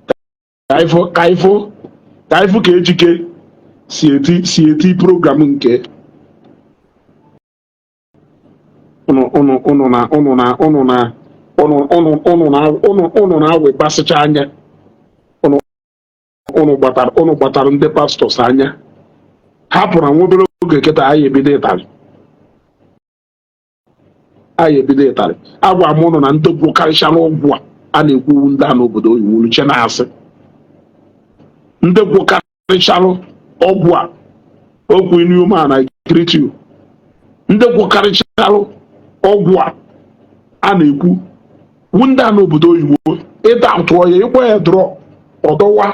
ka anyị fụ, ka anyị fụ, ka anyị fụ ka Ejike si eti program nke ụnụ ụnụ ụnụ na ụnụ na ụnụ na ụnụ ụnụ ụnụ na ụnụ ụnụ na-awebasịcha anya. Ụnụ ụnụ gbatara ndị pastors anya. Hapụrụ nwa obere oge kịta, anyị ebido ịtarị, anyị ebido ịtarị. Agwa m ụnụ na ndị gwụkarịchara ọgwụ a a na-ekwu ndị a n'obodo oyibo uche na-asị ndị gwụkarịchara ọgwụ a okwu. New man, I greet you. Ndị gwụkarịchara ọgwụ a a na-ekwu wu ndị a n'obodo oyibo. Ịda tụọ ya, ịkwa ya drọ ọdọwa.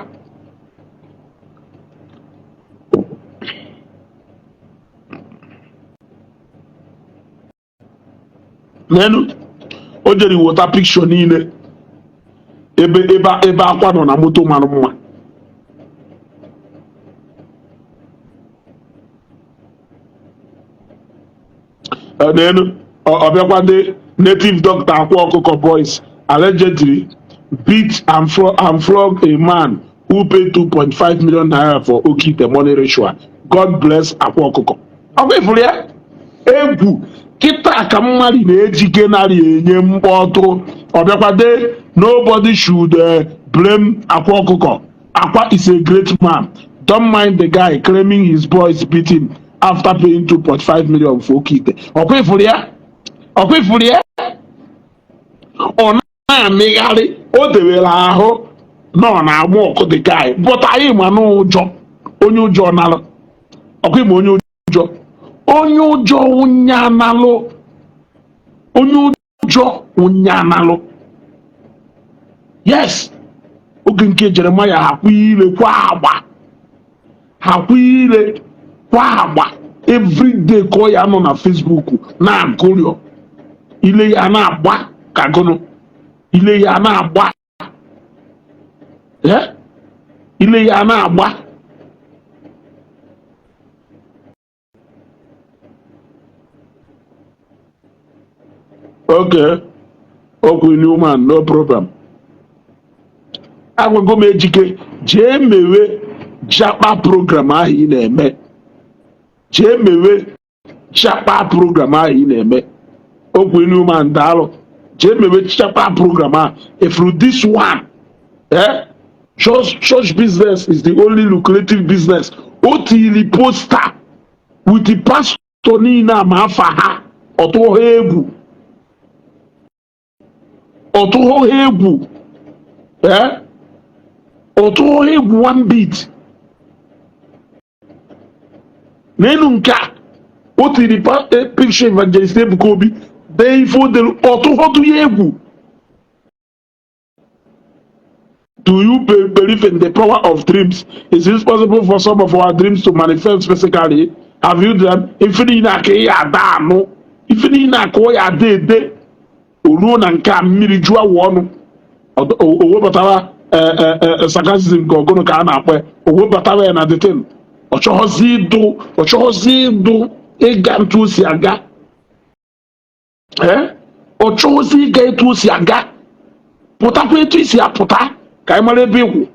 N'elu o jere wota pikshọ niile ebe Akwa nọ na moto mara mma. N'elu ọ bịakwa ndị native doctor Akwa Ọkụkọ boys allegedly beat and flog a man who paid 2.5 million naira for Oke Ite money ritual. God bless Akwa Ọkụkọ. Ọkwa ifuru ya egwu kịta ka mmadụ na-ejike narị enye mkpọtụ. Ọ bịakwa dee, "Nobody should blame Akwa Ọkụkọ. Akwa is a great man. Don't mind the guy claiming his boys beat him after paying 2.5 million for Oke Ite." Ọkwa ifuru ya, ọkwa ifuru ya, ọ na-amịgharị. O dewere ahụ na ọ na-agba ọkụ the guy, but anyị ma n'ụjọ onye ụjọ nalụ. Ọkwa ịma onye ụjọ, onye ụjọ onye analụ, onye ụjọ onye analụ. Yes, oge nke Jeremaya ha kwa ire kwa agba, ha kwa ire kwa agba everyday ka ọ ya nọ na Facebook na-agụrịọ ile ya na-agba ka gụnụ, ile ya na-agba, ile ya na-agba. Okay, okwu new man, no problem. Agwago m Ejike jee mewe japa program ahụ ị na-eme, jee mewe japa program ahụ ị na-eme. Okwu new man, daalụ. Jee mewe japa program ahụ. If this one, eh, church, church business is the only lucrative business. O tiri poster with the pastor niile ama afa ha. Ọtụọ ha egwu, ọtụọ ha egwu, eh, ọtụọ ha egwu one bit. N'elu nke a o tiri picture Evangelist Ebuka Obi, dee ife o delu. Ọtụghọdụ ya egwu. Do you believe in the power of dreams? Is it possible for some of our dreams to manifest physically? Have you dreamt? Ife niile aka ya ada anụ, ife niile aka ọ ya ada ede. O ruo na nke a mmiri juo awụ ọnụ. O webatara sarcasm ka ọgụnụ ka a na-akpọ ya. O webatara ya na the thing. Ọ chọghọzi ịdụ, ọ chọghọzi ịdụ ịga ntụ o si aga. Ee, ọ chọghọzi ịga etu o si aga. Pụtakwa etu i si apụta ka anyị mara ebe ịkwụ.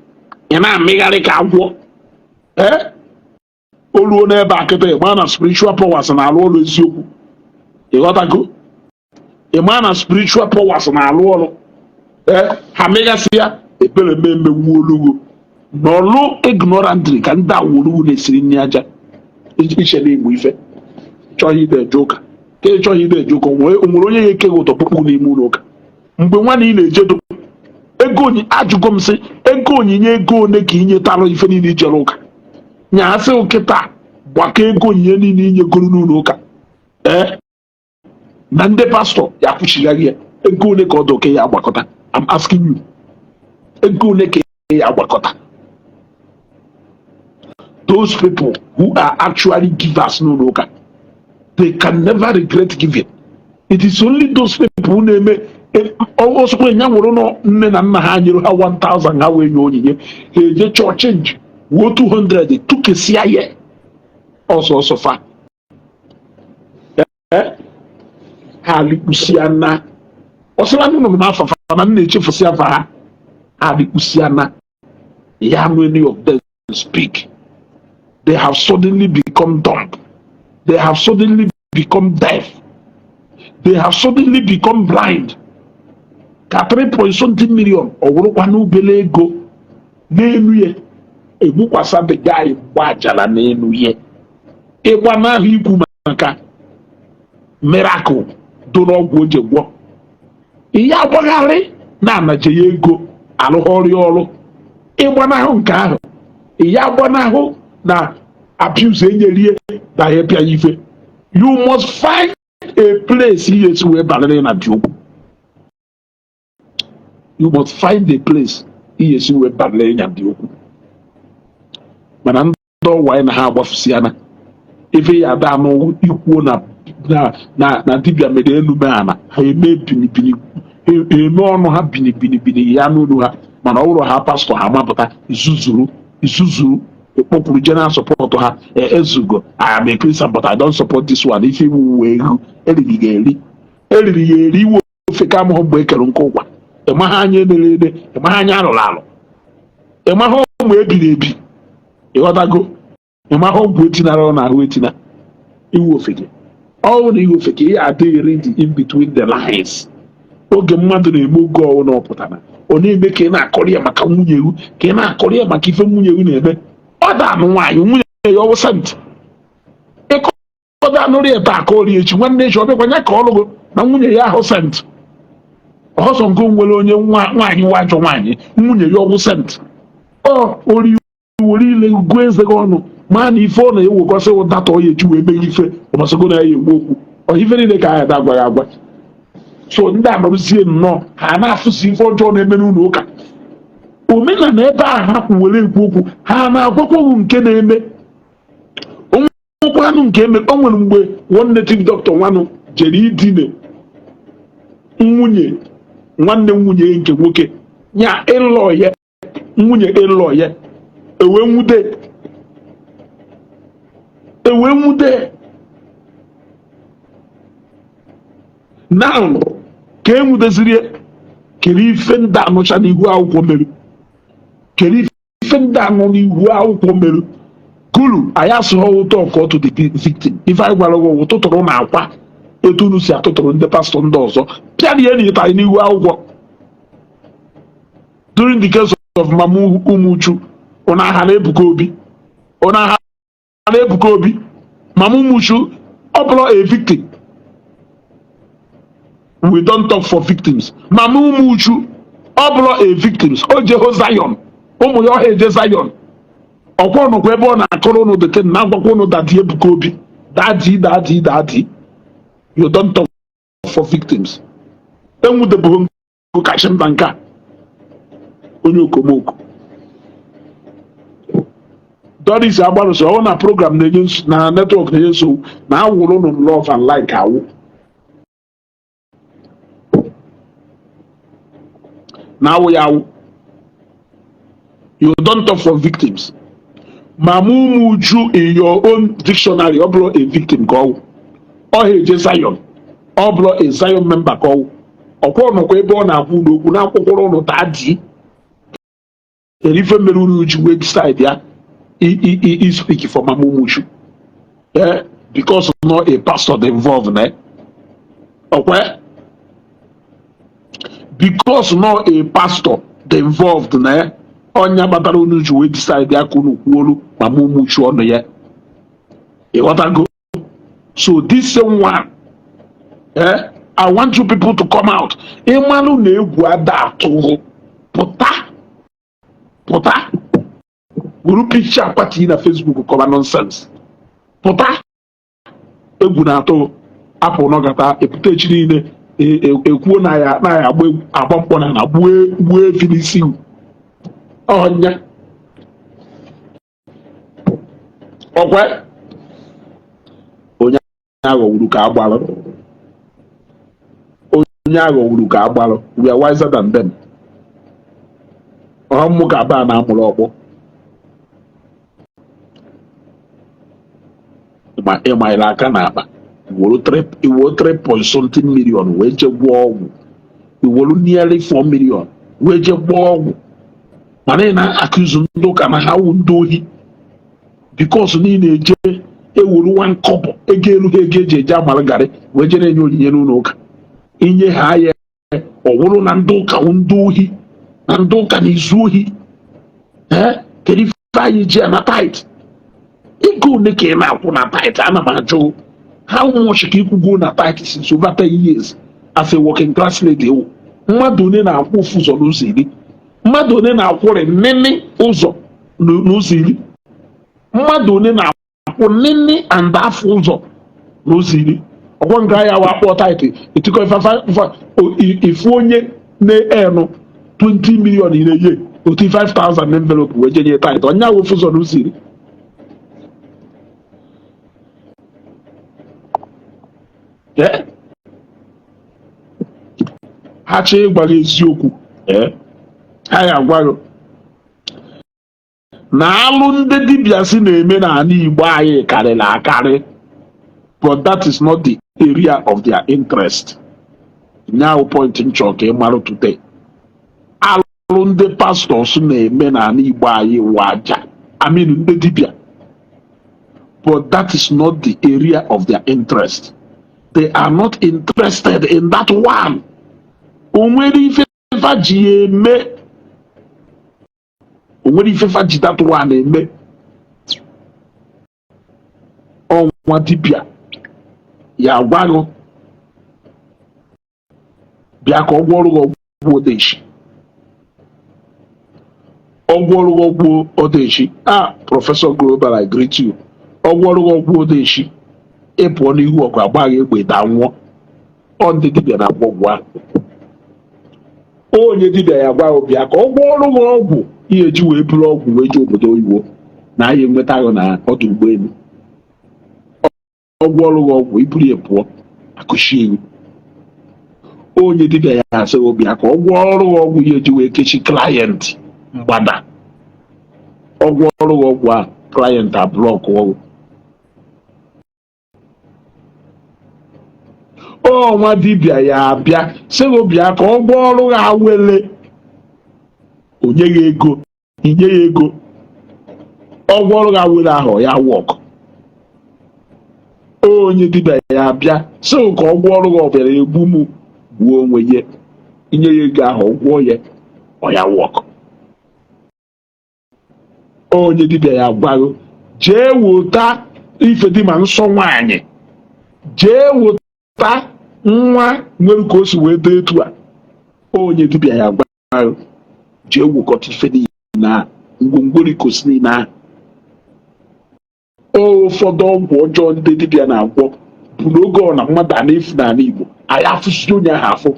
Ị na-amịgharị ka agwọ. Ee, o ruo n'ebe a kịta, ị maa na spiritual powers na-alụ ọrụ eziokwu. Ịghọtago? Ị maa na spiritual powers na-alụ ọrụ. Ee, ha megasị ya. Ebere m emewuolugo n'ọlụ ignorantly ka ndị awolugu na-esiri nri aja iche na-egbu ife. Chọghị ide eje ụka ka ị chọghị ide eje ụka, o nwere onye ya ekeghị ụtọ kpụkpụ n'ime ụlọ ụka mgbe nwa na ị na-ejedo ego onyi. Ajụgo m sị, ego onyinye, ego one ka inyetalụ ife niile ijere ụka nya asị kịta gbakọ ego onyinye niile inyegoro n'ụlọ ụka, ee, na ndị pastọ ya kwuchigharị ya, ego one ka ọ dị oke ya agbakọta? I'm asking you, ego one ka ya agbakọta? Those people who are actually givers n'ụlọ ụka, they can never regret giving. It is only those people who na-eme ọsọkwa ya nwụrụ nọ nne na nna ha nyere ha 1000 ha wee nye onyinye, ha eje chọọ change wuo 200 tụkesia ya ọsọ ọsọ fa. Eh, ha alikpusia na ọsịla nụnụ m n'afọ fa na m na-echefusi afa ha. Ha alikpusia na ya nụ any of them speak. They have suddenly become dumb, they have suddenly become deaf, they have suddenly become blind. Ka 3 point something million ọ wụrụkwa n'ubele ego n'elu ya egbukwasa the guy gbajara n'elu ya ịgba n'ahụ ikwu maka miracle do n'ọgwụ o ji gwọ ihe agbagharị na-anaje ya ego alụghọrị ọrụ ịgbanahụ nke ahụ, ihe agbanahụ na abuse enyerie na ya pịa ife. You must find a place ihe esi wee balịrị na dị okwu. You must find a place ihe esi wee balịrị na dị okwu. Mana ndị ọwa anyị na ha agbafusiana ife ya ada anụ ikwuo na na na na dibịa mere elu mee ana ha eme binibini, eme ọnụ ha binibinibini ya n'olu ha. Mana ọ bụrụ ha pastọ, ha mapụta izuzuru izuzuru ekpọkwuru general support ha. Ezugo, I am a Christian, but I don't support this one. Ife iwu wee ego eriri ya eri, eriri ya eri. Iwe ofe ka amụghị mgbe e kere nke ụkwa. Ịmaha anya emere eme, ịmaha anya alụrụ alụ, ịmaha ụmụ ebiri ebi, ịghọtago? Ịmaha ọgwụ etinara ọ n'ahụ etina. Iwu ofeke ọwụ na iwu ofeke ihe adịghị read in between the lines. Oge mmadụ na-eme oge ọwụ na ọpụtara, ọ na-eme ka ị na-akọrọ ya maka nwunye ewu, ka ị na-akọrọ ya maka ife nwunye ewu na-eme. Ọ da anụ nwaanyị nwunye ya ọwụ saint. Ịkọda anụrụ ya taa, aka ori echi, nwanne echi ọ bịakwa ya ka ọlụgo na nwunye ya ahụ saint. Ọsọ nke nwere onye nwaanyị nwa ajọ nwaanyị, nwunye ya ọwụ saint. Ọ ori were ile gụọ eze gị ọnụ ma na ife ọ na-ewekọsị data ọ ya eji wee mee ife ọmasịgo na ya egbu okwu ọ ife niile ka anyị agwa ya agwa. So ndị anọrụzie nnọọ ha na-afụsi ife ọjọọ na-eme n'ụlọ ụka omenala ebe a ha kwụ were ekwu okwu. Ha na-agwakwaghị nke na-eme onwekwanụ nke eme. O nwere mgbe one native doctor nwanụ jere idine nwunye nwanne nwunye nke nwoke ya, ịlọ ya, nwunye ịlọ ya, ewee nwude, ewee nwude. Now ka e nwudeziri, kere ife ndị anụcha n'ihu akwụkwọ mere, kere ife ndị anọ n'ihu akwụkwọ mere kulu. Anyị asụghị ụtọ ka ọ to the victim. Ife anyị gwara gị, ụtụtụrụ na akwa etu unu si atụtụrụ ndị pastọ ndị ọzọ pịa na ịtarị n'ihu akwụkwọ during the case of Mama Umuchu. Ụna aha na Ebuka Obi, ụna aha na Ebuka Obi. Mama Umuchu ọ bụrụ a victim, we don't talk for victims. Mama Umuchu ọ bụrụ a victims, o jeho Zion, ụmụ ya ọha eje Zion. Ọkwa ọnụkwa ebe ọ na-akọrọ ụnụ the thing na-agwakwa ụnụ, "Daddy Ebuka Obi, daddy, daddy, daddy." You don't talk for victims. Enwudebụghị nkụ kacha mba nke a onye okomoko Doris agbarụsị ọ na program na-enye na network na-enye nsogbu na awụrụ ụnụ love and like awụ na awụ ya awụ. You don't talk for victims. Mama Umuchu in your own dictionary ọ bụrụ a victim ka ọwụ ọ ha eje Zion, ọ bụrụ a Zion member ka ọwụ. Ọkwa ọnọkwa ebe ọ na-akwụ ụlọ okwu na-akwụkwọrọ ụnụ taa. Kedu ife mere unu ji wee decide ya i speak for Mama Umuchu? Eh, because not a pastor dey involved na ọkwa, because not a pastor Dị involved na ya. Ọnya kpatara unu ji wee decide ya ka unu kwuolu ma mụ muchu ọnụ ya. Ịghọtago? So this same one, eh, I want you people to come out. Ịmalụ na egwu ada atụghụ, pụta, pụta wuru picture akwati na Facebook kọba nonsense. Pụta, egwu na-atụ apụ nọgata epụta echi niile ekwuo na ya na ya agba agba mkpọ na gbuo gbuo efi n'isi ọnya. Ọkwa onye aghọgburu ka agbalụ, onye aghọgburu ka agbalụ. We are wiser than them. Ọha mmụ ka aba na-amụrụ ọkpọ ma ịmanyere aka n'akpa iwolu 3 point something million wee jee gwọọ ọgwụ, iwolu nearly 4 million wee jee gwọọ ọgwụ, mana ị na-akụzi ndị ụka na ha wụ ndị ohi because niile eje ewuru nwa nkọpọ ego elu ha ego eji eje amara garị wee jere enye onyinye n'ụlọ ụka inye ha ya. Ọ bụrụ na ndị ụka wụ ndị ohi, na ndị ụka na-ezu ohi, ee, kedu ife anyị ji ana tithe? Ego ole ka ị na-akwụ na tithe? Ana m ajụ, how much ka ịkwụgo na tithe since over 10 years as a working class lady? Wụ mmadụ one na-akwụ ofu ụzọ n'ụzọ iri? Mmadụ one na-akwụrị nịnị ụzọ n'ụzọ iri? Mmadụ one na-akwụ nịnị and afọ ụzọ n'ụzọ iri? Ọkwa nke ya wa akpọ tithe etikọ ifu onye na-enụ 20 million in a year, otu 5000 envelope wee jenye tithe, onye ahụ ofu ụzọ n'ụzọ iri. Ha chọọ ịgwa gị eziokwu, ha ya agwa gị na alụ ndị dibịa si na-eme n'ala Igbo anyị karịrị akarị, but that is not the area of their interest. Nyaahụ point m chọrọ ka ị marụ today: alụ ndị pastors na-eme n'ala Igbo anyị wụ aja, I mean ndị dibịa, but that is not the area of their interest. They are not interested in that one. O nwere ife fa ji ya eme, o nwere ife fa ji that one eme. Ọnwa dibịa ya agwa gị bịa ka ọ gwọọrọ gị ọgwụ odeshi, ọ gwọọrọ gị ọgwụ odeshi. Ah, Professor Global, I greet you. Ọ gwọọrọ gị ọgwụ odeshi, ị pụọ n'ihu ọgụ agba gị egbe daa nwụọ. Ọ ndị dibịa na-agwọ ọgwụ ahụ. Onye dibịa ya gwa gị bịa ka ọ gwọọrọ gị ọgwụ ihe eji wee buru ọgwụ wee jee obodo oyibo na ahịa enweta gị na ọdụ ụgbọelu. Ọ gwọọrọ gị ọgwụ, iburu ya pụọ, akụchi iwu. Onye dibịa ya asị gị bịa ka ọ gwọọrọ gị ọgwụ ihe eji wee kechi client mgbada. Ọ gwọọrọ gị ọgwụ a, client ablock ọgwụ. Ọnwa dibịa ya abịa sị gị bịa ka ọ gwọọrọ gị awele, o nye gị ego, inye ya ego, ọ gwọọrọ gị awele ahụ, ya work. Onye dibịa ya abịa sị gị ka ọ gwọọrọ gị ọbịara egbu m gbuo onwe ya, inye ya ego ahụ, ọ gwọọ ya, ọ ya work. Onye dibịa ya gwa gị jee wota ife dị ma nsọ nwaanyị, jee wota nwa nwere ka o si wee dee etu a. Onye dibịa ya gwa gị jee wokọta ife niile na ngwongwo rikosi niile ahụ. Ụfọdụ ọgwụ ọjọọ ndị dibịa na-agwọ bụ n'oge ọ na mmadụ a na-efu n'ala Igbo, anyị afụsị onye ahụ afụ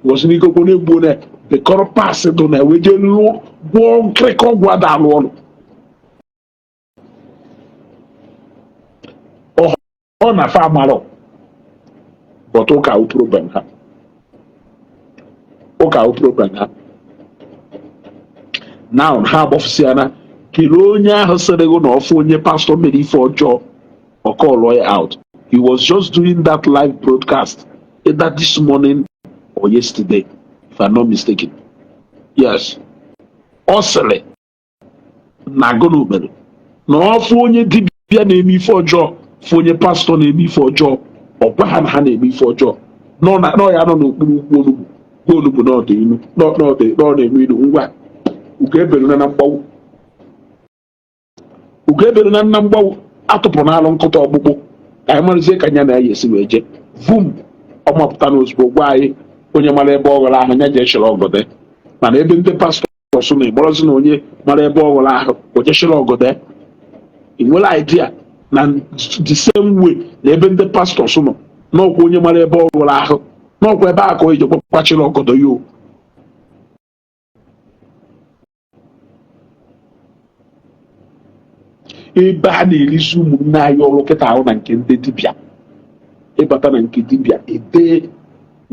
gosi n'ikokwo na-egbu na bekọrọ pasị dụ na wee jee lụọ gwọọ nkịrịka ọgwụ ada alụ ọrụ. Ọ na fa amarọ, but ụka wụ problem ha, ụka wụ problem ha. Now ha agbafụsịana. Kelee onye ahụ sịrị gị na ọ fụ onye pastọ mere ife ọjọọ, ọ call ya out. He was just doing that live broadcast either this morning or yesterday, if I'm not mistaken. Yes, ọ sịrị na gụnụ mere na ọ fụ onye dibịa na-eme ife ọjọọ, fụ onye pastọ na-eme ife ọjọọ, ọ gwa ha na ha na-eme ife ọjọọ, nọ ya nọ n'okpuru ukwu onugbu gwa onugbu na ọ dị ilu, na ọ na-enu ilu. Ngwa, Ugo ebelu na mgbawu, ugo ebelu na nna mgbawu atụpụ n'alụ nkụta ọkpụkpụ ka anyị marazie ka anya na ya esi wee jee vum. Ọ mapụta n'ozugbo gwa anyị onye mara ebe ọ ghọrọ ahụ ya jee shịrị ọgọdọ. Mana ebe ndị pastors na ịgbọrọzi na onye mara ebe ọ ghọrọ ahụ o jee shịrị ọgọdọ, ị nwere idea na the same way na ebe ndị pastors nọ n'ọkwa onye mara ebe ọ ghọrọ ahụ n'ọkwa ebe a ka o ejekwa kwachiri ọgọdọ ya o. Ebe a na-erizi ụmụnne anyị ọrụ kịta ahụ na nke ndị dibịa, ịbata na nke dibịa ede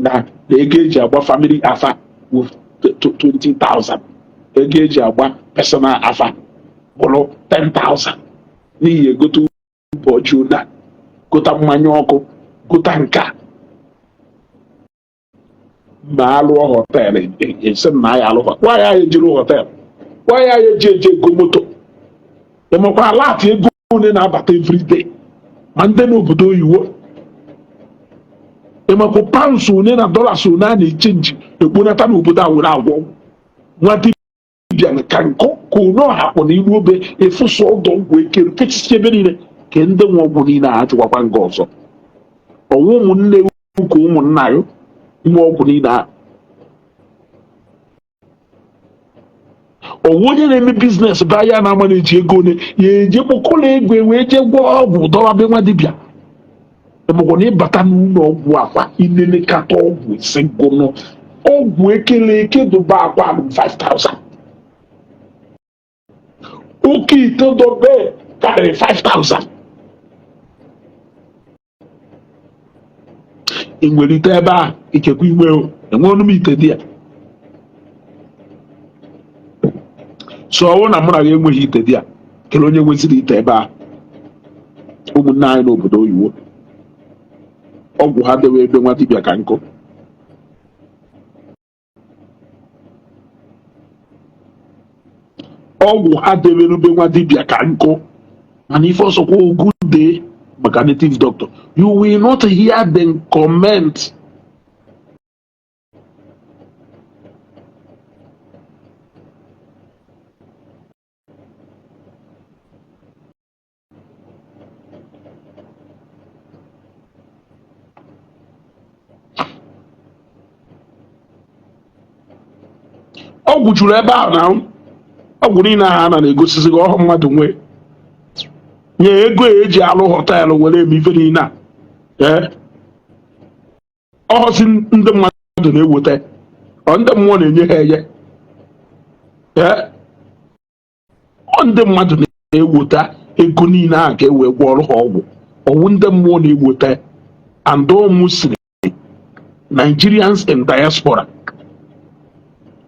na na ego eji agba family afa wụ 20,000, ego eji agba personal afa bụrụ 10,000, n'ihi egote ụbọchị na gota mmanya ọkụ, gota nka ma alụọ hotel. Esi na ya alụ, nwaanyị ahụ ejiri hotel, nwaanyị ahụ eji eji ego moto. Ịmakwa alert ego one na-abata everyday ma ndị n'obodo oyiwo? Ịmakwa pounds one na dollars one a na-echange ekponata n'obodo a were agwọ nwa dibịa ka nkụ ka one ọhapụ na iru obe efụsụ ọdọ ọgwụ ekere kechisi ebe niile ka ndị nwe ọgwụ niile a achụkwakwa nga ọzọ ọnwa ụmụnne ka ụmụnna ya nwe ọgwụ niile a. Ọwụ onye na-eme business be ya na-ama na-eji ego one ya eje kpọkọrọ ego wee jee gwọọ ọgwụ dọwa be nwa dibịa. Emekwa na ịbata n'ụlọ ọgwụ akwa inenekata ọgwụ ise gụnụ ọgwụ ekele eke dobe akwa 5000, oke ite dobe karịrị 5000. Ị nwere ite ebe a ikekwe inwe o enwe ọnụ m ite dị ya. So ọwụ na mụ na gị enweghị ite dị ya, kele onye nweziri ite ebe a? Ụmụnne anyị n'obodo oyibo, ọgwụ ha dewe ebe nwa dibịa ka nkụ. Ọgwụ ha debere ebe nwa dibịa ka nkụ. Mana ife ọsọkwa ogu dee maka native doctor, you will not hear them comment. Ọgwụ juru ebe ahụ na ọgwụ niile ahụ a na na-egosisi gị ọhụ mmadụ nwee nye ego eji alụ hotel were eme ife niile a. Ee, ọhọzi ndị mmadụ na-eweta ọ ndị mmụọ na-enye ha enye. Ee, ọ ndị mmadụ na-eweta ego niile ahụ ka e wee gwọọrọ ha ọgwụ. Ọwụ ndị mmụọ na-eweta and all mostly Nigerians in diaspora,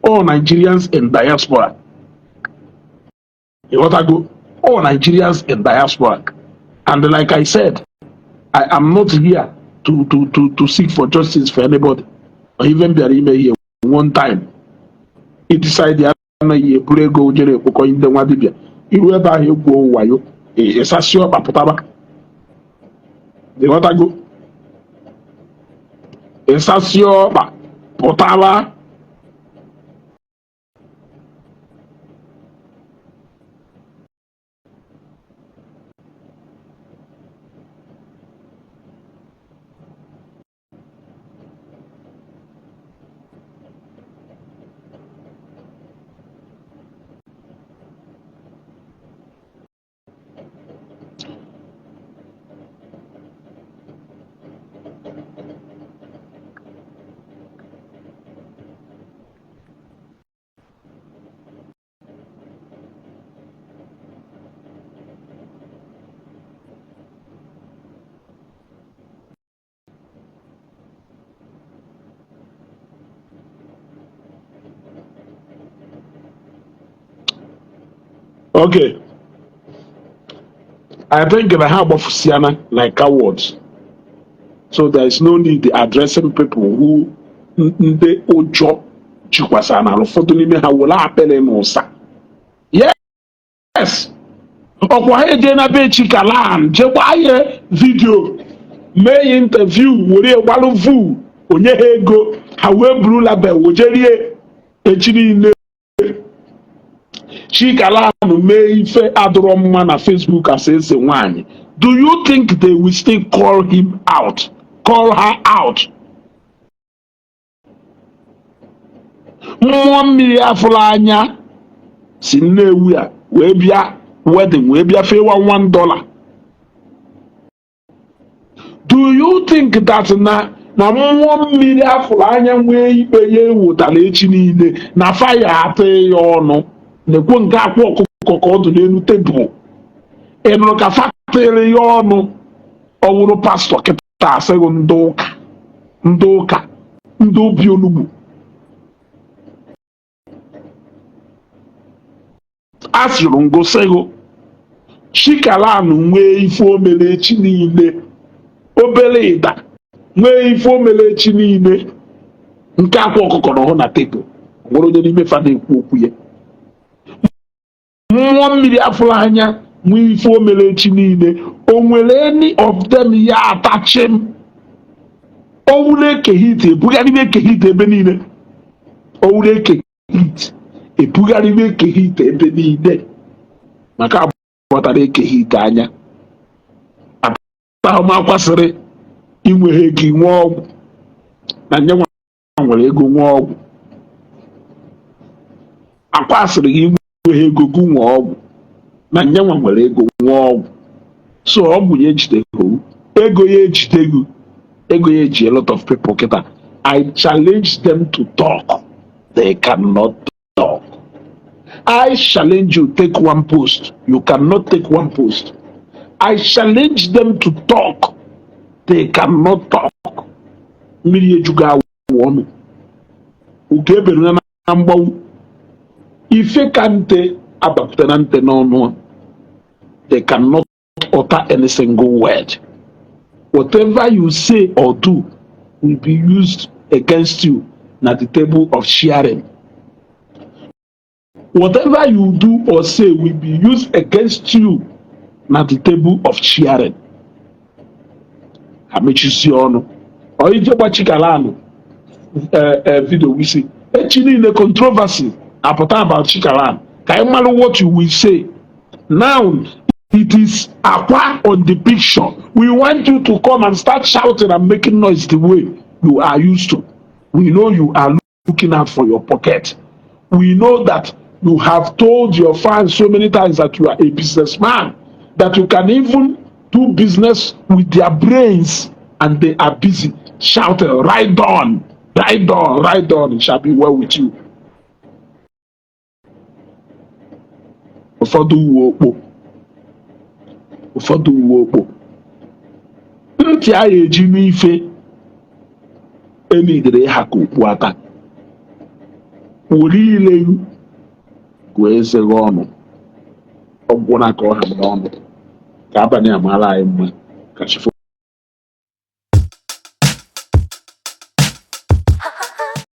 all Nigerians in diaspora. Ịghọtago? All Nigerians in diaspora. And like I said, I am not here to seek for justice for anybody or even bịara ime ihe one time i decide ya anaghị eburu ego jere ekpokọ ndị nwa dibịa iru ebe ahụ egwuo wayo ịsasị ọkpa pụtaba. Ịghọtago? Ịsasị ọkpa pụtaba. Okay, I think na ha agbafusiana like cowards, so there is no need addressing people who ndị ụjọ jikwasara na ụfọdụ n'ime ha were akpịrị na ụsa. Yes, ọkwa ha eje na be Chikalan jee gbaa ya video, mee ya interview, were gbalụ vu onye ha ego ha wee buru label wejerie echi niile. Chikalanụ mee ife adụrọ mma na Facebook as eze nwanyị, do you think they will still call him out, call her out? Mmụọ mmiri afụla anya si Nnewi a wee bịa wedding, wee bịa fewa $1. Do you think that na mmụọ mmiri afụrụ anya nwee ikpe ya ewetara echi niile na faya atị ya ọnụ na-ekwo nke akwa ọkụkọ ka ọ dị n'elu tebụl? Ị nụrụ ka fa tịrị ya ọnụ? Ọ wụrụ pastọ kịta asịghị ndị ụka, ndị ụka, ndị obi onugbu. A sịrị ngosịghị Chikalanụ nwee ife o mere echi niile, obere ịda nwee ife o mere echi niile, nke akwa ọkụkọ na ọhụ na tebụl, nwere onye n'ime fa na-ekwu okwu ya. Mmụọ mmiri afụrụ anya nwee ife o mere echi niile, o nwere any of them ya atachi m? Owuru Eke Hit ebugharịba Eke Hit ebe niile. Owuru Eke Hit ebugharịba Eke Hit ebe niile, maka agbatara Eke Hit anya atahụmakwasịrị inweghị ego inwe ọgwụ na nye nwa nwere ego nwee ọgwụ. Akwasịrị gị inweghị ego gị nwee ọgwụ na nye nwa nwere ego nwee ọgwụ. So ọgwụ ya ejideghị, ego ya ejideghị, ego ya eji a lot of people kịta. I challenge them to talk, they cannot talk. I challenge you, take one post, you cannot take one post. I challenge them to talk, they cannot talk. Mmiri ejugo awụ ọnụ, ugo ebere na mgbanwu, ife ka nte abapụta na nte n'ọnụ. They cannot utter any single word. Whatever you say or do will be used against you na the table of sharing. Whatever you do or say will be used against you na the table of sharing. Ha mechisie ọnụ. Ọ ije gba Chikalanụ video wisi echi niile, controversy apụta about Chikalan, ka anyị mara what you will say. Now it is Akwa on the picture. We want you to come and start shouting and making noise the way you are used to. We know you are looking out for your pocket. We know that you have told your fans so many times that you are a businessman, that you can even do business with their brains, and they are busy shouting, "Right on, right on, right on." It shall be well with you. Ụfọdụ uwe okpo, ụfọdụ uwe okpo, ntị a eji n'ife emidere ịha ka okpu ata were ileru gụọ eze gị ọnụ ọgwụgwọ na ka ọ ha n'ọnụ ka abalị amaala anyị mma ka chi fo.